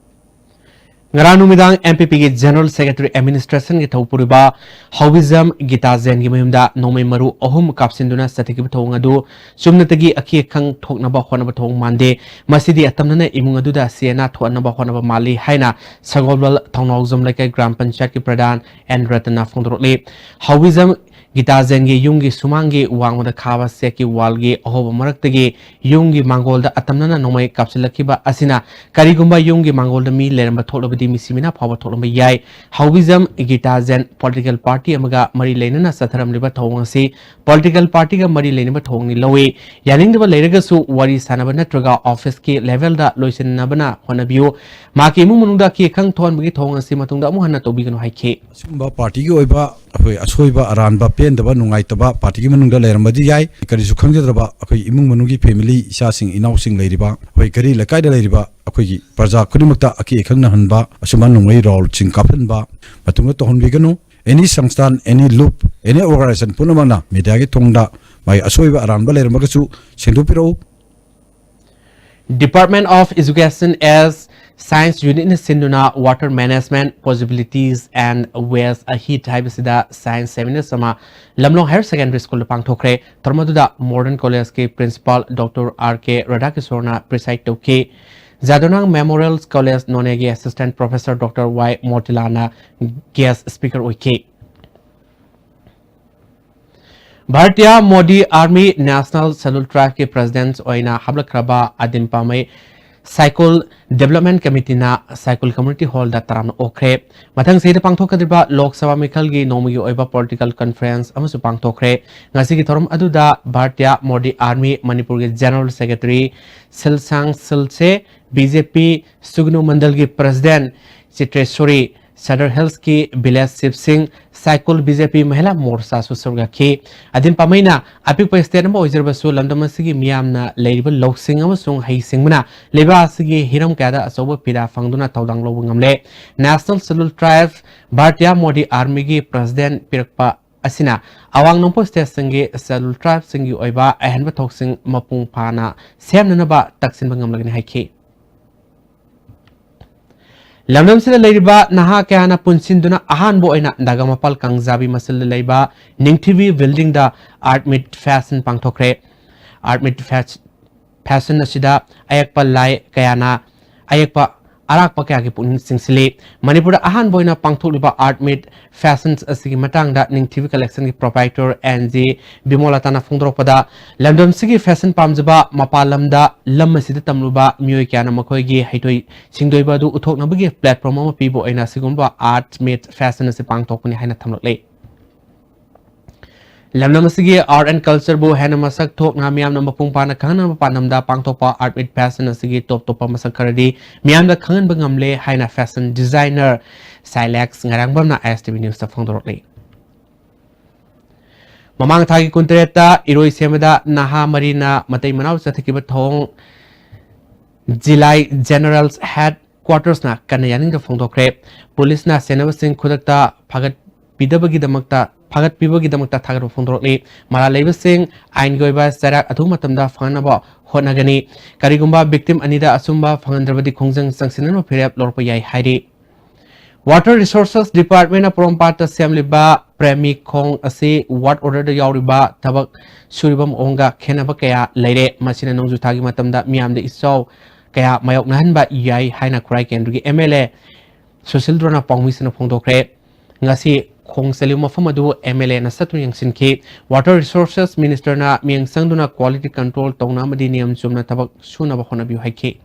ꯉꯔꯥꯡ ꯅꯨꯃꯤꯗꯥꯡ ꯑꯦꯝ ꯄꯤ ꯄꯤꯒꯤ General Secretary Administrationꯒꯤ ꯊꯧꯄꯨꯔꯤꯕ ꯍꯧꯕꯤꯖꯝ ꯒꯤꯇꯥ ꯖꯦꯟꯒꯤ ꯃꯌꯨꯝꯗ ꯅꯣꯡꯃꯩ ꯃꯔꯨ ꯑꯍꯨꯝ ꯀꯥꯞꯁꯤꯟꯗꯨꯅ ꯆꯠꯊꯈꯤꯕ ꯊꯧꯑꯣꯡ ꯑꯗꯨ ꯆꯨꯝꯅꯇꯒꯤ ꯑꯀꯤ ꯑꯈꯪ ꯊꯣꯛꯅꯕ ꯍꯣꯠꯅꯕ ꯊꯧꯑꯣꯡ ꯃꯥꯟꯗꯦ꯫ ꯃꯁꯤꯗꯤ ꯑꯇꯝꯅꯅ ꯏꯃꯨꯡ ꯑꯗꯨꯗ ꯆꯦꯅꯥ ꯊꯣꯛꯍꯟꯅꯕ ꯍꯣꯠꯅꯕ ꯃꯥꯜꯂꯤ ꯍꯥꯏꯅ ꯁꯒꯣꯜꯕꯜ ꯊꯧꯅꯥꯎꯖꯝ ꯂꯩꯀꯥꯏ ꯒ꯭ꯔꯥꯝ ꯄꯟꯆꯥꯌꯠꯀꯤ ꯄ꯭ꯔꯙꯥꯟ ꯑꯦꯟ ꯔꯇꯟꯅ ꯐꯣꯡꯗꯣꯔꯛꯂꯤ꯫ ꯍꯧꯕꯤꯖꯝ ꯒꯤꯇꯥ ꯖꯦꯟꯒꯤ ꯌꯨꯝꯒꯤ ꯁꯨꯃꯥꯡꯒꯤ ꯋꯥꯡꯃꯗ ꯈꯥꯕ ꯆꯦꯛꯀꯤ ꯋꯥꯜꯒꯤ ꯑꯍꯣꯕ ꯃꯔꯛꯇꯒꯤ ꯌꯨꯝꯒꯤ ꯃꯥꯡꯒꯣꯜꯗ ꯑꯇꯝꯅꯅ ꯅꯣꯡꯃꯩ ꯀꯥꯞꯁꯤꯜꯂꯛꯈꯤꯕ ꯑꯁꯤꯅ ꯀꯔꯤꯒꯨꯝꯕ ꯌꯨꯝꯒꯤ ꯃꯥꯡꯒꯣꯜꯗ ꯃꯤ ꯂꯩꯔꯝꯕ ꯊꯣꯛꯂꯕꯗꯤ ꯃꯤꯁꯤ ꯃꯤꯅꯥ ꯐꯥꯎꯕ ꯊꯣꯛꯂꯝꯕ ꯌꯥꯏ꯫ ꯍꯧꯕꯤꯖꯝ ꯒꯤꯇꯥ ꯖꯦꯟ political party ꯑꯃꯒ ꯃꯔꯤ ꯂꯩꯅꯅ ꯆꯠꯊꯔꯝꯂꯤꯕ ꯊꯧꯑꯣꯡ ꯑꯁꯤ political partyꯒ ꯃꯔꯤ ꯂꯩꯅꯕ ꯊꯧꯑꯣꯡꯅꯤ ꯂꯧꯏ꯫ ꯌꯥꯅꯤꯡꯗꯕ ꯂꯩꯔꯒꯁꯨ ꯋꯥꯔꯤ ꯁꯥꯅꯕ ꯅꯠꯇ꯭ꯔꯒ officeꯀꯤ levelꯗ ꯂꯣꯏꯁꯤꯟꯅꯕꯅ ꯍꯣꯠꯅꯕꯤꯌꯨ꯫ ꯃꯍꯥꯛꯀꯤ ꯏꯃꯨꯡ ꯃꯅꯨꯡꯗ ꯑꯀꯤ ꯑꯈꯪ ꯊꯣꯛꯍꯟꯕꯒꯤ ꯊꯧꯑꯣꯡ ꯑꯁꯤ ꯃꯇꯨꯡꯗ ꯑꯃꯨꯛ ꯍꯟꯅ ꯇꯧꯕꯤꯒꯅꯨ ꯍꯥꯏꯈꯤ꯫ ꯑꯁꯤꯒꯨꯝꯕ partyꯒꯤ ꯑꯣꯏꯕ ꯑꯩꯈꯣꯏ ꯑꯁꯣꯏꯕ ꯑꯔꯥꯟꯕ ꯄꯦꯟꯗꯕ ꯅꯨꯡꯉꯥꯏꯇꯕ partyꯒꯤ ꯃꯅꯨꯡꯗ ꯂꯩꯔꯝꯕꯗꯤ ꯌꯥꯏ꯫ ꯀꯔꯤꯁꯨ ꯈꯪꯖꯗ꯭ꯔꯕ ꯑꯩꯈꯣꯏ ꯏꯃꯨꯡ ꯃꯅꯨꯡꯒꯤ family ꯏꯆꯥꯁꯤꯡ ꯏꯅꯥꯎꯁꯤꯡ ꯂꯩꯔꯤꯕ ꯑꯩꯈꯣꯏ ꯀꯔꯤ ꯂꯩꯀꯥꯏꯗ ꯂꯩꯔꯤꯕ ꯑꯩꯈꯣꯏꯒꯤ ꯄ꯭ꯔꯖꯥ ꯈꯨꯗꯤꯡꯃꯛꯇ ꯑꯀꯤ ꯑꯈꯪ ꯅꯪꯍꯟꯕ ꯑꯁꯨꯝꯕ ꯅꯣꯡꯃꯩ ꯔꯥꯎꯜꯁꯤꯡ ꯀꯥꯞꯍꯟꯕ ꯃꯇꯨꯡꯗ ꯇꯧꯍꯟꯕꯤꯒꯅꯨ꯫ Any ꯁꯪꯁꯊꯥꯟ, any ꯂꯨꯞ, any organization ꯄꯨꯝꯅꯃꯛꯅ mediaꯒꯤ ꯊꯣꯡꯗ ꯃꯥꯒꯤ ꯑꯁꯣꯏꯕ ꯑꯔꯥꯟꯕ ꯂꯩꯔꯝꯃꯒꯁꯨ ꯁꯦꯡꯗꯣꯛꯄꯤꯔꯛꯎ꯫ Department of Education as Science Unitꯅ ꯁꯤꯟꯗꯨꯅ Water Management Possibilities and Waste Ahead ꯍꯥꯏꯕꯁꯤꯗ science seminar ꯑꯃ ꯂꯝꯂꯣꯡ Higher Secondary Schoolꯗ ꯄꯥꯡꯊꯣꯛꯈ꯭ꯔꯦ꯫ ꯊꯧꯔꯝ ꯑꯗꯨꯗ Modern Collegeꯀꯤ Principal Doctor R K ꯔꯥꯙꯥꯀꯤꯁꯣꯔꯅ preside ꯇꯧꯈꯤ꯫ ꯖꯥꯗꯣꯅꯥꯡ Memorial College ꯅꯣꯅꯦꯒꯤ Assistant Professor Doctor Y ꯃꯣꯇꯤꯂꯥꯅ guest speaker ꯑꯣꯏꯈꯤ꯫ Bharatiya Modi army National Scheduled Tribeꯀꯤ President ꯑꯣꯏꯅ ꯍꯥꯞꯂꯛꯈ꯭ꯔꯕ ꯑꯗꯤꯝ ꯄꯥꯃꯩ ꯁꯥꯏꯀꯨꯜ Development Committeeꯅ ꯁꯥꯏꯀꯨꯜ Community Hallꯗ ꯇꯔꯥꯝꯅ ꯑꯣꯛꯈ꯭ꯔꯦ꯫ ꯃꯊꯪ ꯆꯍꯤꯗ ꯄꯥꯡꯊꯣꯛꯀꯗꯧꯔꯤꯕ ꯂꯣꯛ ꯁꯚꯥ ꯃꯤꯈꯜꯒꯤ ꯅꯣꯡꯃꯒꯤ ꯑꯣꯏꯕ political conference ꯑꯃꯁꯨ ꯄꯥꯡꯊꯣꯛꯈ꯭ꯔꯦ꯫ ꯉꯁꯤꯒꯤ ꯊꯧꯔꯝ ꯑꯗꯨꯗ ꯚꯥꯔꯇꯤꯌꯥ ꯃꯣꯗꯤ ꯑꯥꯔꯃꯤ ꯃꯅꯤꯄꯨꯔꯒꯤ General Secretary ꯁꯤꯜꯁꯥꯡ ꯁꯤꯜꯁꯦ, ꯕꯤ ꯖꯦ ꯄꯤ ꯁꯨꯒꯅꯨ ꯃꯟꯗꯜꯒꯤ President ꯆꯤꯇ꯭ꯔꯦꯁꯣꯔꯤ, ꯁꯗꯔ ꯍꯤꯜꯁꯀꯤ village chiefꯁꯤꯡ, ꯁꯥꯏꯀꯨꯜ ꯕꯤ ꯖꯦ ꯄꯤ ꯃꯍꯤꯂꯥ ꯃꯣꯔꯆꯥꯁꯨ ꯁꯔꯨꯛ ꯌꯥꯈꯤ꯫ ꯑꯗꯤꯝ ꯄꯥꯃꯩꯅ ꯑꯄꯤꯛꯄ state ꯑꯃ ꯑꯣꯏꯖꯔꯕꯁꯨ ꯂꯝꯗꯝ ꯑꯁꯤꯒꯤ ꯃꯤꯌꯥꯝꯅ ꯂꯩꯔꯤꯕ ꯂꯧꯁꯤꯡ ꯑꯃꯁꯨꯡ ꯍꯩꯁꯤꯡꯕꯅ ꯂꯩꯕꯥꯛ ꯑꯁꯤꯒꯤ ꯍꯤꯔꯝ ꯀꯌꯥꯗ ꯑꯆꯧꯕ ꯄꯤꯗꯥ ꯐꯪꯗꯨꯅ ꯊꯧꯗꯥꯡ ꯂꯧꯕ ꯉꯝꯂꯦ꯫ National Scheduled Tribe Bharatiya Modi ꯑꯥꯔꯃꯤꯒꯤ President ꯄꯤꯔꯛꯄ ꯑꯁꯤꯅ ꯑꯋꯥꯡ ꯅꯣꯡꯄꯣꯛ stateꯁꯤꯡꯒꯤ Scheduled Tribeꯁꯤꯡꯒꯤ ꯑꯣꯏꯕ ꯑꯍꯦꯟꯕ ꯊꯧꯁꯤꯡ ꯃꯄꯨꯡ ꯐꯥꯅ ꯁꯦꯝꯅꯅꯕ ꯇꯛꯁꯤꯟꯕ ꯉꯝꯂꯒꯅꯤ ꯍꯥꯏꯈꯤ꯫ ꯂꯝꯗꯝꯁꯤꯗ ꯂꯩꯔꯤꯕ ꯅꯍꯥ ꯀꯌꯥꯅ ꯄꯨꯟꯁꯤꯟꯗꯨꯅ ꯑꯍꯥꯟꯕ ꯑꯣꯏꯅ ꯅꯥꯒꯥꯃꯄꯥꯜ ꯀꯥꯡꯖꯥꯕꯤ ꯃꯁꯤꯗ ꯂꯩꯕ ꯅꯤꯡꯊꯤꯕꯤ ꯕꯤꯜꯗꯤꯡꯗ ꯑꯥꯔꯠ ꯃꯤꯠ ꯐꯦꯁꯟ ꯄꯥꯡꯊꯣꯛꯈ꯭ꯔꯦ꯫ ꯑꯥꯔꯠ ꯃꯤꯠ ꯐꯦꯁ-, ꯐꯦꯁꯟ ꯑꯁꯤꯗ ꯑꯌꯦꯛꯄ ꯂꯥꯏ ꯀꯌꯥꯅ ꯑꯌꯦꯛꯄ ꯑꯔꯥꯛꯄ ꯀꯌꯥꯒꯤ ꯄꯨꯛꯅꯤꯡ ꯆꯤꯡꯁꯤꯜꯂꯤ꯫ ꯃꯅꯤꯄꯨꯔꯗ ꯑꯍꯥꯟꯕ ꯑꯣꯏꯅ ꯄꯥꯡꯊꯣꯛꯂꯤꯕ ꯑꯥꯔꯠ ꯃꯤꯠ ꯐꯦꯁꯟ ꯑꯁꯤꯒꯤ ꯃꯇꯥꯡꯗ ꯅꯤꯡꯊꯤꯕꯤ ꯀꯂꯦꯛꯁꯟꯒꯤ ꯄ꯭ꯔꯣꯄꯥꯏꯇꯔ ꯑꯦꯟ ꯖꯤ ꯕꯤꯃꯣꯂꯥꯇꯥꯅ ꯐꯣꯡꯗꯣꯔꯛꯄꯗ, ꯂꯝꯗꯝꯁꯤꯒꯤ ꯐꯦꯁꯟ ꯄꯥꯝꯖꯕ, ꯃꯄꯥꯟ ꯂꯝꯗ ꯂꯝ ꯑꯁꯤꯗ ꯇꯝꯂꯨꯕ ꯃꯤꯑꯣꯏ ꯀꯌꯥꯅ ꯃꯈꯣꯏꯒꯤ ꯍꯩꯊꯣꯏ ꯁꯤꯡꯊꯣꯏꯕ ꯑꯗꯨ ꯎꯠꯊꯣꯛꯅꯕꯒꯤ ꯄ꯭ꯂꯦꯠꯐꯣꯔꯝ ꯑꯃ ꯄꯤꯕ ꯑꯣꯏꯅ ꯑꯁꯤꯒꯨꯝꯕ ꯑꯥꯔꯠ ꯃꯤꯠ ꯐꯦꯁꯟ ꯑꯁꯤ ꯄꯥꯡꯊꯣꯛꯄꯅꯤ ꯍꯥꯏꯅ ꯊꯝꯂꯛꯂꯤ꯫ ꯂꯝꯗꯝ ꯑꯁꯤꯒꯤ ꯑꯥꯔꯠ ꯑꯦꯟ ꯀꯜꯆꯔꯕꯨ ꯍꯦꯟꯅ ꯃꯁꯛ ꯊꯣꯛꯅ ꯃꯤꯌꯥꯝꯅ ꯃꯄꯨꯡ ꯐꯥꯅ ꯈꯪꯍꯟꯅꯕ ꯄꯥꯟꯗꯝꯗ ꯄꯥꯡꯊꯣꯛꯄ ꯑꯥꯔꯠ ꯃꯤꯠ ꯐꯦꯁꯟ ꯑꯁꯤꯒꯤ ꯇꯣꯞ ꯇꯣꯞꯄ ꯃꯁꯛ ꯈꯔꯗꯤ ꯃꯤꯌꯥꯝꯗ ꯈꯪꯍꯟꯕ ꯉꯝꯂꯦ ꯍꯥꯏꯅ ꯐꯦꯁꯟ ꯗꯤꯖꯥꯏꯅꯔ ꯁꯥꯏꯂꯦꯛꯁ ꯉꯔꯥꯡꯕꯝꯅ ꯑꯥꯏ ꯑꯦꯁ ꯇꯤ ꯚꯤ ꯅ꯭ꯌꯨꯁꯇ ꯐꯣꯡꯗꯣꯔꯛꯂꯤ꯫ ꯃꯃꯥꯡ ꯊꯥꯒꯤ ꯀꯨꯟꯇꯔꯦꯠꯇ ꯏꯔꯣꯏ ꯁꯦꯝꯕꯗ ꯅꯍꯥ ꯃꯔꯤꯅ ꯃꯇꯩ ꯃꯅꯥꯎ ꯆꯠꯊꯈꯤꯕ ꯊꯧꯑꯣꯡ ꯖꯤꯂꯥꯏ ꯖꯦꯅꯔꯦꯜ ꯍꯦꯗ ꯀ꯭ꯋꯥꯔꯇꯔꯁꯅ ꯀꯟꯅ ꯌꯥꯅꯤꯡꯗꯕ ꯐꯣꯡꯗꯣꯛꯈ꯭ꯔꯦ꯫ ꯄꯨꯂꯤꯁꯅ ꯁꯦꯟꯅꯕꯁꯤꯡ ꯈꯨꯗꯛꯇ ꯐꯥꯒꯠꯄꯤꯗꯕꯒꯤꯗꯃꯛꯇ, ꯐꯥꯒꯠꯄꯤꯕꯒꯤꯗꯃꯛꯇ ꯊꯥꯒꯠꯄ ꯐꯣꯡꯗꯣꯔꯛꯂꯤ꯫ ꯃꯔꯥꯜ ꯂꯩꯕꯁꯤꯡ ꯑꯥꯏꯟꯒꯤ ꯑꯣꯏꯕ ꯆꯩꯔꯥꯛ ꯑꯊꯨꯕ ꯃꯇꯝꯗ ꯐꯪꯅꯕ ꯍꯣꯠꯅꯒꯅꯤ꯫ ꯀꯔꯤꯒꯨꯝꯕ ꯚꯤꯛꯇꯤꯝ ꯑꯅꯤꯗ ꯑꯆꯨꯝꯕ ꯐꯪꯍꯟꯗ꯭ꯔꯕꯗꯤ ꯈꯣꯡꯖꯪ ꯆꯪꯁꯤꯟꯅꯕ ꯐꯤꯔꯦꯞ ꯂꯧꯔꯛꯄ ꯌꯥꯏ ꯍꯥꯏꯔꯤ꯫ ꯋꯥꯇꯔ ꯔꯤꯁꯣꯔꯁꯦꯁ ꯗꯤꯄꯥꯔꯠꯃꯦꯟꯅ ꯄꯣꯔꯣꯝꯄꯥꯠꯇ ꯁꯦꯝꯂꯤꯕ ꯄ꯭ꯔꯦꯃꯤ ꯈꯣꯡ ꯑꯁꯤ ꯋꯥꯔꯛ ꯑꯣꯔꯗꯔꯗ ꯌꯥꯎꯔꯤꯕ ꯊꯕꯛ ꯁꯨꯔꯤꯕ ꯃꯑꯣꯡꯒ ꯈꯦꯠꯅꯕ ꯀꯌꯥ ꯂꯩꯔꯦ꯫ ꯃꯁꯤꯅ ꯅꯣꯡꯖꯨ ꯊꯥꯒꯤ ꯃꯇꯝꯗ ꯃꯤꯌꯥꯝꯗ ꯏꯆꯥꯎ ꯀꯌꯥ ꯃꯥꯌꯣꯛꯅꯍꯟꯕ ꯌꯥꯏ ꯍꯥꯏꯅ ꯈꯨꯔꯥꯏ ꯀꯦꯟꯗ꯭ꯔꯒꯤ ꯑꯦꯝ ꯑꯦꯜ ꯑꯦ ꯁꯨꯁꯤꯜꯗ꯭ꯔꯣꯅ ꯄꯥꯎꯃꯤꯁꯤꯡꯅ ꯐꯣꯡꯗꯣꯛꯈ꯭ꯔꯦ꯫ ꯉꯁꯤ ꯈꯣꯡ ꯆꯜꯂꯤꯕ ꯃꯐꯝ ꯑꯗꯨ ꯑꯦꯝ ꯑꯦꯜ ꯑꯦꯅ ꯆꯠꯇꯨꯅ ꯌꯦꯡꯁꯤꯟꯈꯤ꯫ ꯋꯥꯇꯔ ꯔꯤꯁꯣꯔꯁꯦꯁ ꯃꯤꯅꯤꯁꯇꯔꯅ ꯃꯤꯠꯌꯦꯡ ꯆꯪꯗꯨꯅ ꯀ꯭ꯋꯥꯂꯤꯇꯤ ꯀꯟꯇ꯭ꯔꯣꯜ ꯇꯧꯅ ꯑꯃꯗꯤ ꯅꯤꯌꯝ ꯆꯨꯝꯅ ꯊꯕꯛ ꯁꯨꯅꯕ ꯍꯣꯠꯅꯕꯤꯌꯨ ꯍꯥꯏꯈꯤ꯫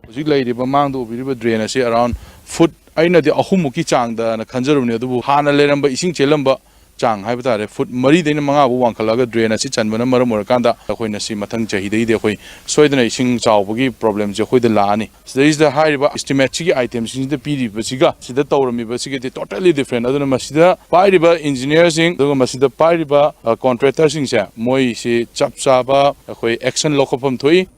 ꯍꯧꯖꯤꯛ ꯂꯩꯔꯤꯕ ꯃꯥꯡꯗ ꯎꯕꯤꯔꯤꯕ ꯗ꯭ꯔꯦꯟ ꯑꯁꯤ ꯑꯔꯥꯎꯟ ꯐꯨꯠ, ꯑꯩꯅꯗꯤ ꯑꯍꯨꯝꯃꯨꯛꯀꯤ ꯆꯥꯡꯗꯅ ꯈꯟꯖꯔꯨꯕꯅꯤ, ꯑꯗꯨꯕꯨ ꯍꯥꯟꯅ ꯂꯩꯔꯝꯕ ꯏꯁꯤꯡ ꯆꯦꯜꯂꯝꯕ ꯆꯥꯡ ꯍꯥꯏꯕ ꯇꯥꯔꯦ, ꯐꯨꯠ ꯃꯔꯤꯗꯩꯅ ꯃꯉꯥ ꯐꯥꯎ ꯋꯥꯡꯈꯠꯂꯒ ꯗ꯭ꯔꯦꯟ ꯑꯁꯤ ꯆꯟꯕꯅ ꯃꯔꯝ ꯑꯣꯏꯔꯀꯥꯟꯗ ꯑꯩꯈꯣꯏꯅ ꯁꯤ ꯃꯊꯪ ꯆꯍꯤꯗꯒꯤꯗꯤ ꯑꯩꯈꯣꯏ ꯁꯣꯏꯗꯅ ꯏꯁꯤꯡ ꯆꯥꯎꯕꯒꯤ ꯄ꯭ꯔꯣꯕ꯭ꯂꯦꯝꯁꯦ ꯑꯩꯈꯣꯏꯗ ꯂꯥꯛꯑꯅꯤ꯫ ꯁꯤꯗꯩꯁꯤꯗ ꯍꯥꯏꯔꯤꯕ ꯏꯁꯇꯤꯃꯦꯠꯁꯤꯒꯤ ꯑꯥꯏꯇꯦꯝꯁꯤꯡꯁꯤꯗ ꯄꯤꯔꯤꯕꯁꯤꯒ ꯁꯤꯗ ꯇꯧꯔꯝꯃꯤꯕꯁꯤꯒꯗꯤ totally different꯫ ꯑꯗꯨꯅ ꯃꯁꯤꯗ ꯄꯥꯏꯔꯤꯕ ꯏꯟꯖꯤꯅꯤꯌꯔꯁꯤꯡ ꯑꯗꯨꯒ ꯃꯁꯤꯗ ꯄꯥꯏꯔꯤꯕ, ꯑ, ꯀꯣꯟꯇ꯭ꯔꯦꯛꯇꯔꯁꯤꯡꯁꯦ ꯃꯣꯏꯁꯤ ꯆꯞ ꯆꯥꯕ ꯑꯩꯈꯣꯏ ꯑꯦꯛꯁꯟ ꯂꯧꯈꯠꯐꯝ ꯊꯣꯛꯏ꯫